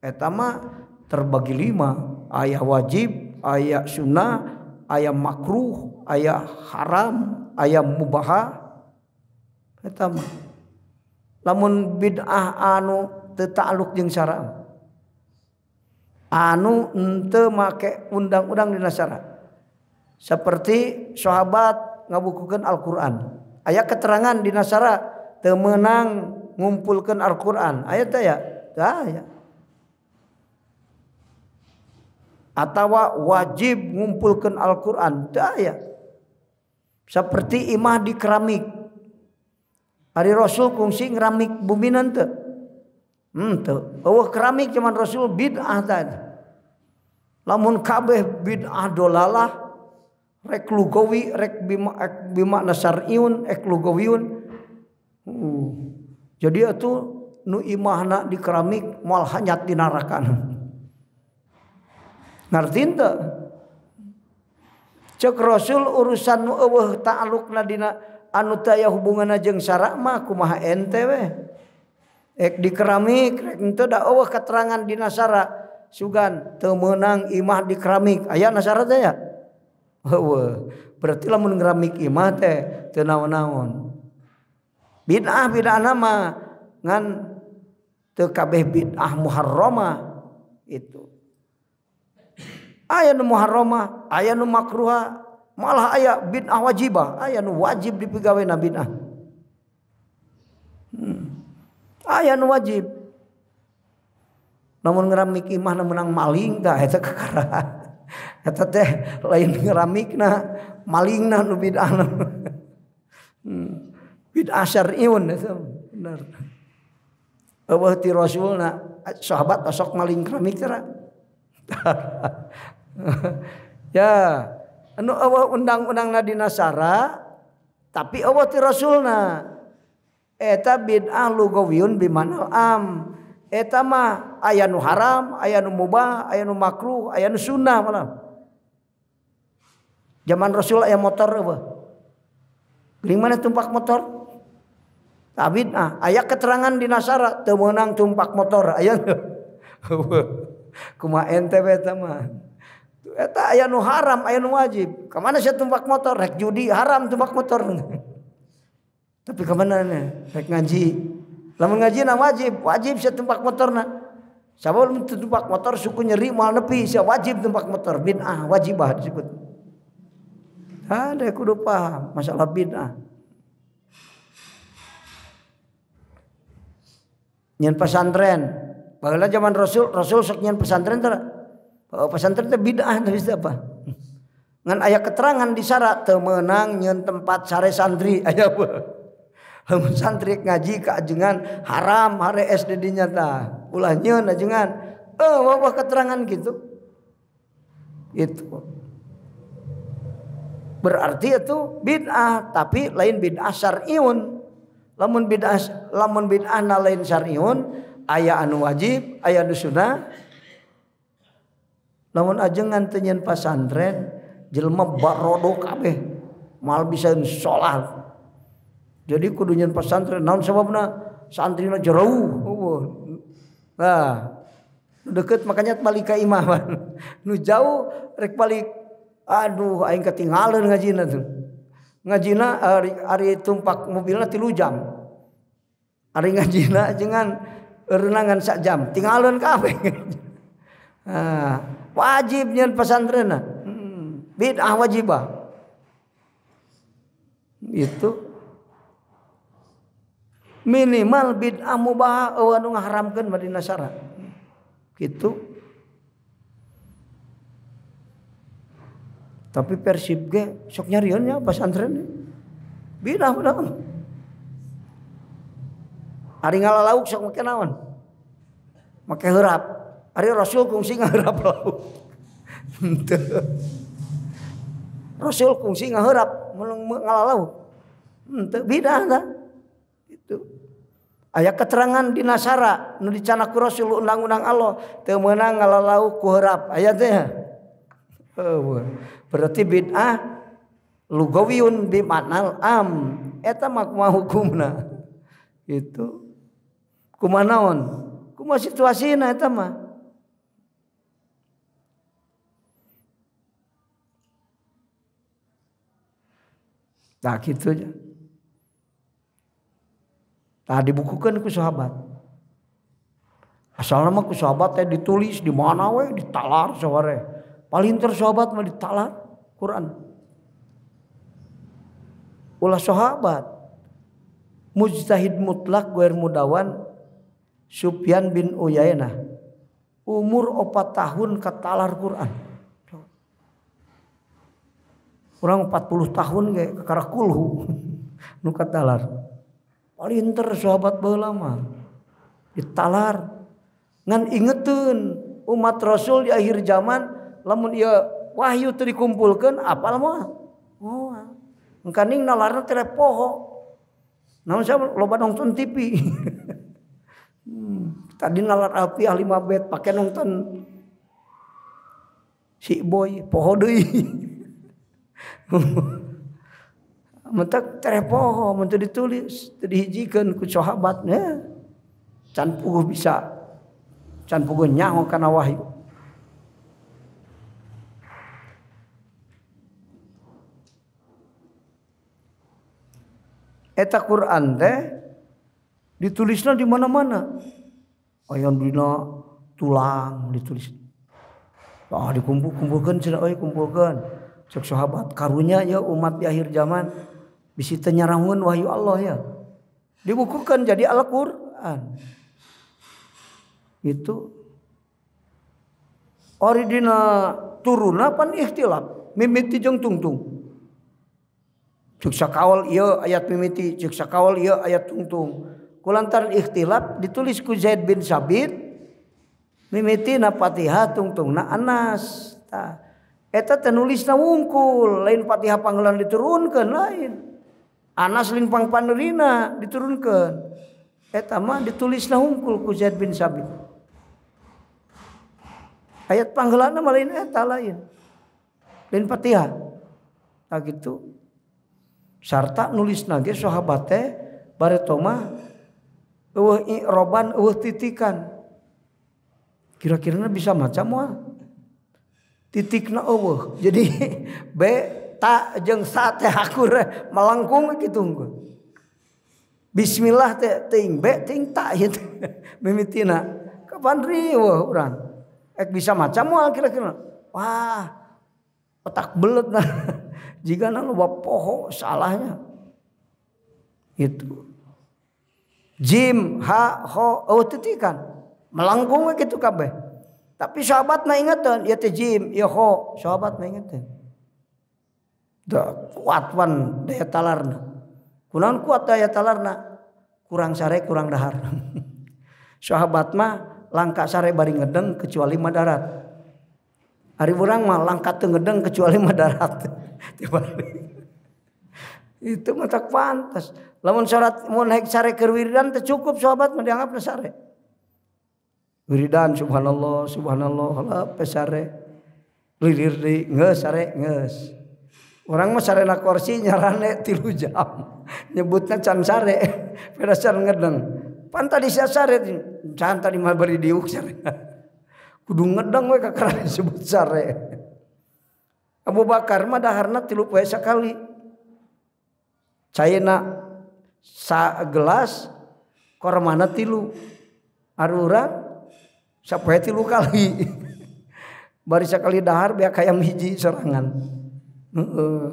Eta mah terbagi 5, aya wajib, aya sunnah, aya makruh, aya haram, aya mubah. Eta mah. Lamun bid'ah anu teu ta'aluk jeung sara. Anu henteu make undang-undang dina sara. Seperti sahabat ngabukukeun Al-Qur'an. Aya keterangan di nasara teu meunang ngumpulkeun Al-Qur'an. Aya teh ya? Teu aya. Atawa wajib ngumpulkeun Al-Qur'an, teu aya. Seperti imah di keramik. Ari Rasul kungsi ngeramik bumina teu? Henteu. Eueuh keramik zaman Rasul bid'ah tadi. Lamun kabeh bid'ah dolalah rek lugawi rek bimakna syar'iun rek lugawiun. Jadi atuh nu imahna di keramik moal hanyat di neraka. Ngarti teu? Cek Rasul urusan nu eueuh ta'alluqna dina anu teu aya hubunganna jeung syara mah kumaha ente we. Ek di keramik rek henteu da eueuh keterangan dina syara sugan teu meunang imah di keramik. Aya nasara teh ya? Eueuh. Berarti lamun ngeramik imah teh teu naon-naon. Bid'ah bid'ahna mah ngan teu kabeh bid'ah muharramah itu. Aya nu muharramah, aya nu makruha, malah aya bid'ah wajibah, aya nu wajib dipigawena bid'ah. Aya nu wajib. Namun ngeramik imah menang maling tah eta kakara. Eta teh lain ngeramikna, malingna nu bid'ahna. Bid'ah syar'iun eta bener. Eueuh ti Rasulna sahabat osok maling keramik teh. Ya, anu eueuh undang-undangna dina syara tapi eueuh ti Rasulna. Eta bid'ah lugawiyun bimanal am. Eta mah aya nu haram, aya nu mubah, aya nu makruh, aya nu sunnah malah. Zaman Rasul aya motor eueuh. Geuning mana tumpak motor? Tah bid'ah, aya keterangan di nasara teu meunang tumpak motor, aya eueuh. Kumaha ente we eta mah. Eta aya nu haram, aya nu wajib. Ka mana sia tumpak motor? Rek judi haram tumpak motor. Tapi ka mana rek ngaji. Lamun ngaji na wajib, wajib sia tumpak motorna. Sabab lamun tumpak motor suku nyeri moal nepi, sia wajib tumpak motor, bid'ah wajibah disebut. Ada kudu paham masalah bid'ah. Nyen pesantren, baheula zaman Rasul, Rasul sok nyen pesantren teh. Pesantren teh bid'ah teh apa? Ngan aya keterangan di syarat teu meunang nyen tempat sare santri aya apa? Lamun santri ngaji ka ajengan haram hare SD dinya tah. Ulah nyeun ajengan. Wah keterangan gitu. Itu. Berarti itu bid'ah tapi lain bid'ah syar'iun. Lamun bid'ah na lain syar'iun, aya anu wajib, aya anu sunnah. Lamun ajengan teu nyeun pasantren, jelema barodo kabeh, moal bisa salat. Jadi kudu nyeun pesantren naon sababna santrina jauh. Nah, nu deket makanya balik ka imah. Nu jauh rek balik aduh aing ketinggalan ngajina tuh. Ngajina ari tumpak mobilna 3 jam. Ari ngajina jangan renangan sak jam, tinggalan kabeh. Nah, wajib nyeun pesantrenna. Bid'ah wajibah. Itu minimal bid'ah mubah eueuh anu ngaharamkeun mah dina syara. Gitu. Tapi Persib ge sok nyarieun nya pesantren. Bid'ah mah. Ari ngalalauk sok make naon? Make heurap. Ari Rasul kungsi ngaheurap lauk. Henteu. Rasul kungsi ngaheurap mun ngalalauk. Henteu bid'ah tah. Itu. Aya keterangan di nasara nu dicanak ku Rasul undang-undang Allah teu meunang ngalalauk ku heurap. Aya teh. Berarti bid'ah lugawiyun bi ma'nal am. Eta mah kumaha hukumna? Itu. Kumaha naon? Kumaha situasina eta mah? Tah kitu nya. Tah dibukukeun ku sahabat. Asalna mah ku sahabat teh ditulis di mana we ditalar saware. Paling ter sahabat mah ditalar Quran. Ulah sahabat mujtahid mutlak goer mudawan Sufyan bin Uyainah umur 4 tahun katalar Quran. Kurang 40 tahun ge kakara kulhu nu katalar. Palinter sahabat baheula mah ditalar. Ngan ingeteun umat Rasul di akhir zaman lamun ieu wahyu teu dikumpulkeun apal moal. Moal. Engkaning nalarna teh poho. Naon sia loba nonton TV. Tadi nalar alfiah 5 bet pake nonton si boy poho deui. Mentak teh poho mun teu ditulis teu dihijikeun ku sahabatnya. Can puguh bisa can puguh nyaho kana wahyu. Eta Quran teh ditulisna di mana-mana. Aya dina tulang ditulis. Ah dikumpul-kumpulkeun cenah euy kumpulkeun. Cek sahabat karunya ya umat di akhir zaman bisi teu nyarahun wahyu Allah ya. Dibukukan jadi Al-Qur'an. Itu ari dina turunna pan ikhtilaf mimiti jeung tungtung. Cek sakawal ieu ayat mimiti, cek sakawal ieu ayat tungtung. Kulantaran ikhtilaf ditulis ku Zaid bin Sabit mimiti na Fatihah tungtungna Anas. Tah eta teh nulisna wungkul, lain Fatihah panggelan diturunkeun lain. Anas lain pangpanerina diturunkeun. Eta mah ditulisna wungkul ku Zaid bin Sabit. Ayat panggelanna mah lain eta lain. Lain Fatihah. Tah kitu. Sarta nulisna ge sahabat teh bareto mah eueuh i'roban eueuh titikan. Kira-kirana bisa maca moal. Titikna eueuh. Jadi B ta jeung sa teh akur melengkung kitu unggul. Bismillah teh teuing B teuing ta ieu mimitina. Kapan riweuh urang. Ek bisa maca moal kira-kira. Wah, otak belet nah. Jika loba poho salahnya. Itu. Jim, ha, ho, oh titikan. Melengkung gitu kabeh. Tapi sahabat na ingetan, ya teh jim, ya ho, sahabat na ingetan. Da kuat wan daya talarna. Kunaon kuat daya talarna? Kurang sare kurang dahar. Sahabat mah langka sare bari ngedeng kecuali madarat. Ari urang mah langka teu ngedeng kecuali madarat. Itu mah tak pantas. Lamun salat mun hek sare keur wiridan teu cukup sahabat mah dianggapna sare. Wiridan subhanallah subhanallah la pesare. Lilir deui geus sare geus. Urang mah sarena kursi nyarane 3 jam. Nyebutna can sare, beda can ngedeng. Pan tadi sia sare can tadi mah bari diuk sare. Kudu ngedeng we kakara disebut sare. Abu Bakar mah daharna 3 poe sakali. Caina sa gelas kormana 3. Ari urang sapoe 3 kali. Bari sakali dahar beak hayam hiji sorangan. Heeh.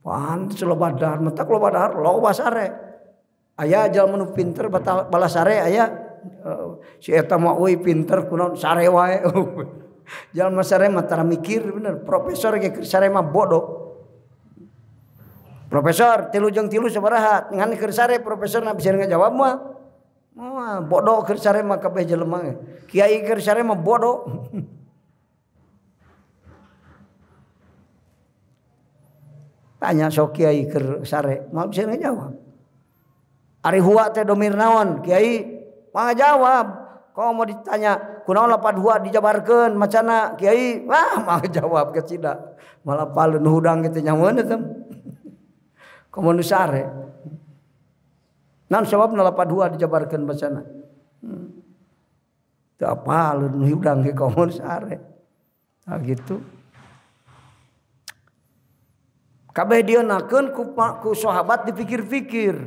Pantes loba dahar, mentak loba dahar loba sare. Aya jalma nu pinter balas sare aya si eta mah euy pinter kunaon sare wae. Jalma sare mah tara mikir bener. Profesor ge keur sare mah bodoh. Profesor 3 jeung 3 sabaraha? Ngan keur sare profesor na bisa ngajawab mah. Moal bodoh keur sare mah kabeh jelema ge. Kiai keur sare mah bodoh. Tanya sok kiai keur sare, moal bisa ngajawab. Ari huwa teh domir naon? Kiai moal ngajawab. Kalau mau ditanya kunaon lapad huwa dijabarkeun macana kiai, wah moal ngajawab kecida. Malah paleun hudang kitu nyaweun eta. Komo nu sare. Naon sababna lapad huwa dijabarkeun macana? Teu apaleun hudang ge komo nu sare. Tah gitu. Kabeh dieunakeun ku sahabat dipikir-pikir.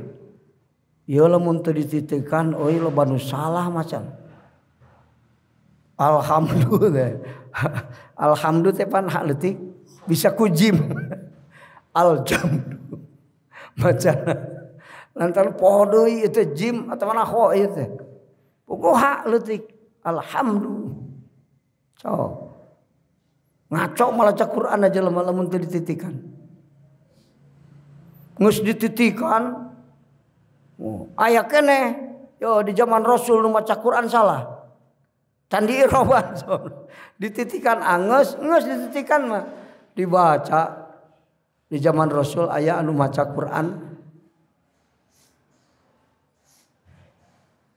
Ieu lamun teu dititikeun euy loba nu salah macan. Alhamdulillah. Alhamdulillah teh pan hak leutik bisa ku jim. Aljamdu. Macana lantaran poho deui ieu teh jim atawa ho ieu teh. Puguh ha leutik alhamdulillah. So ngaco malah maca Quran aja lamun teu dititikan. Geus dititikan oh, aya keneh yo di zaman Rasul nu maca Quran salah. Can diiroban so. Dititikan angeus, geus dititikan mah dibaca. Di zaman Rasul aya anu maca Quran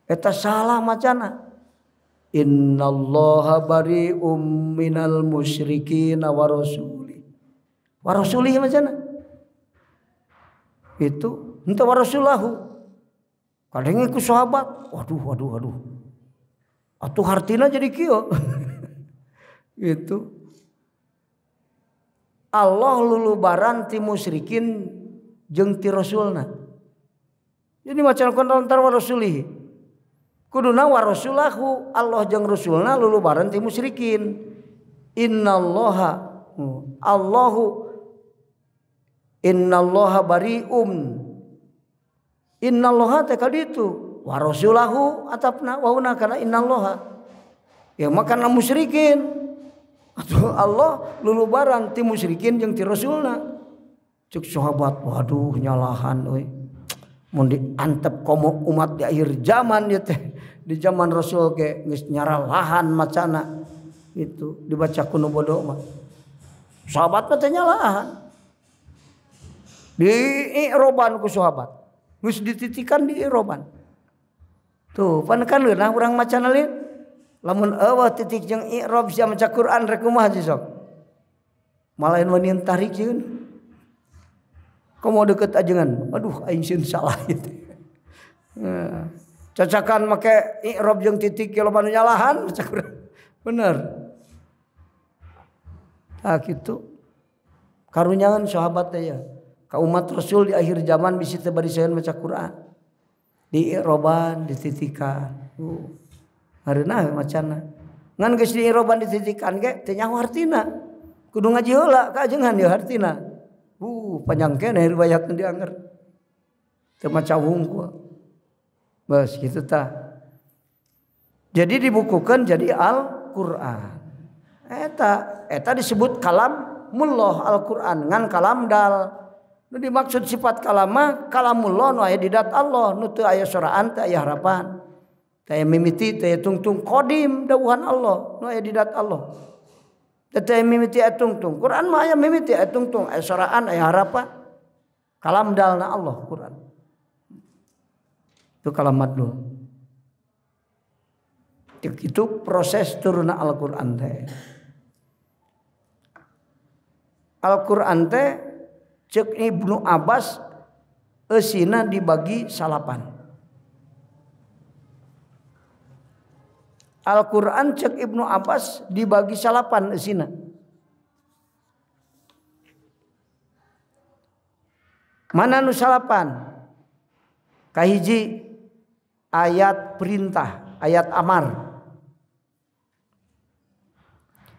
eta salah macana. Innallaha bari'um minal musyrikin wa rasuli. Wa rasulihi macana. Itu henteu wa rasulahu. Kadenge ku sahabat, waduh waduh waduh. Atuh hartina jadi kieu. Gitu. Allah lulubaran ti musyrikin jeung ti rasulna. Jadi macana kon antar wa rasulihi. Kuduna wa rasulahu, Allah jeung rasulna lulubaran ti musyrikin. Innallaha Allahu innallaha bari'um. Innallaha teh kaditu wa rasulahu atapna wauna kana innallaha. Ya makana musyrikin. Atuh Allah lulubaran ti musyrikin jeung ti rasulna. Cek sahabat, waduh nyalahan euy. Mun diantep komo umat di akhir zaman ya teh. Di zaman Rasul ge geus nyaralahan macana itu dibaca ku nu bodoh mah. Sahabat mah teh nyalahan. Di i'roban ku sahabat. Geus dititikan di i'roban. Tuh, pan kan leunah urang macana lin. Lamun eueuh titik jeung i'rob sia maca Quran rek kumaha sih sok. Malain wani tarik jeung. Komo deket ajengan, aduh aing sieun salah ieu teh. Nah, cacakan make i'rob jeung titik ge loba nu nyalahan maca Quran. Bener. Tah kitu. Karunyangan sahabat teh ya. Ka umat Rasul di akhir zaman bisi teu bari saeun maca Quran. Di i'roban dititikan. Hareunah macana. Ngan geus di i'roban dititikan ge teu nyaho hartina. Kudu ngaji heula ka ajengan ieu hartina. Panjang keneh riwayatna dianger. Teu maca hungkul. Bas kitu tah. Jadi dibukukan jadi Al-Qur'an. Eta disebut kalamullah Al-Qur'an ngan kalam dal. Nu dimaksud sifat kalam mah kalamullah nu aya di dat Allah, nu teu aya soraan, teu aya harapan. Teu aya mimiti, teu aya tungtung, qadim dawuhan Allah, nu aya di dat Allah. Teu aya mimiti aya tungtung. Quran mah aya mimiti aya tungtung, aya soraan, aya harapan. Kalam dalna Allah Quran. Itu kalam madlul. Itu proses turunna Al-Qur'an teh. Al-Qur'an teh cek Ibnu Abbas eusina dibagi salapan. Al-Qur'an cek Ibnu Abbas dibagi salapan eusina. Mana nu salapan? Kahiji ayat perintah, ayat amar.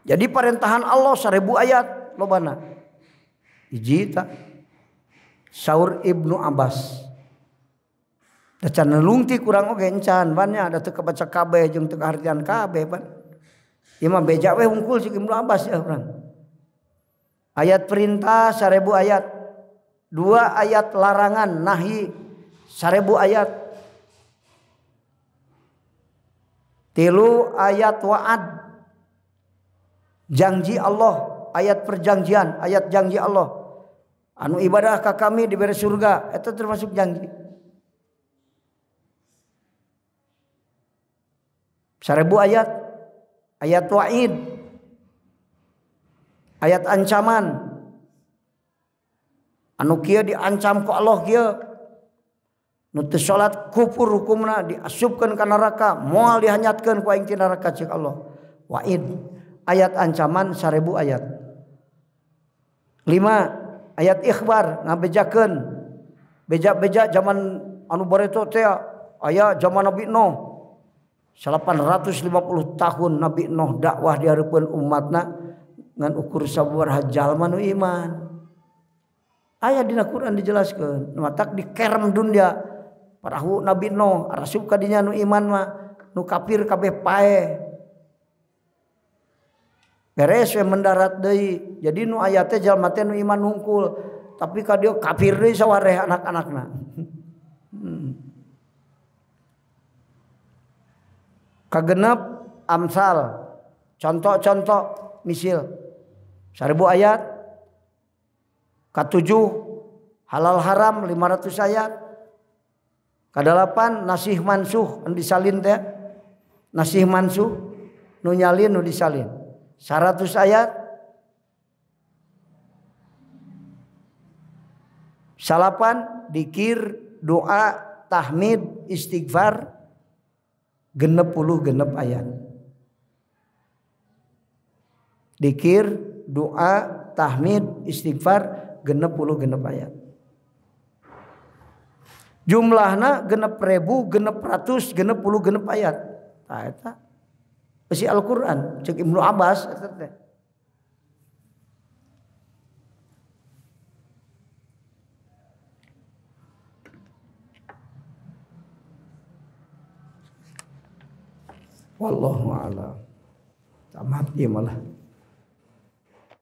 Jadi perintahan Allah 1000 ayat lobana. Hiji ta saur Ibnu Abbas. Da can lungti kurang oge encan pan nya da teu kabaca kabeh jeung teu kahartian kabeh pan. Ieu mah beja we hungkul si Ibnu Abbas ya urang. Ayat perintah 1000 ayat. 2 ayat larangan nahi 1000 ayat. 3 ayat wa'ad. Janji Allah, ayat perjanjian, ayat janji Allah. Anu ibadah ka kami diberi surga, itu termasuk janji. 1000 ayat, ayat wa'id, ayat ancaman. Anu kieu diancam ku Allah kieu. Nu teu salat kufur hukumna diasupkeun ka neraka, moal dihanyatkeun ku aing ti neraka cek Allah. Wa'id, ayat ancaman 1000 ayat. 5 ayat ikhbar ngabejakeun. Beja-beja zaman anu bareto teh aya zaman Nabi Nuh. 850 tahun Nabi Nuh dakwah di hareupeun umatna ngan ukur sabaraha jalma nu iman. Aya dina Quran dijelaskeun, nu matak dikerem dunya parahu Nabi Nuh, arasup ka dinya nu iman mah, nu kafir kabeh paeh. Beres we mendarat deui. Jadi nu aya teh jalma teh nu iman hungkul, tapi ka dieu kafir deui sawareh anak-anakna. Kagenep amsal, contoh-contoh misil 1000 ayat. Katujuh halal haram 500 ayat. Kadalapan nasih mansuh anu disalin teh. Nasih mansuh nu nyalin nu disalin 100 ayat. Salapan dikir, doa, tahmid, istighfar 66 ayat. Dikir, doa, tahmid, istighfar 66 ayat. Jumlahna 6.666 ayat. Tah eta besi Al-Qur'an cek Ibnu Abbas eta teh. Wallahu a'lam. Tamat ieu malah.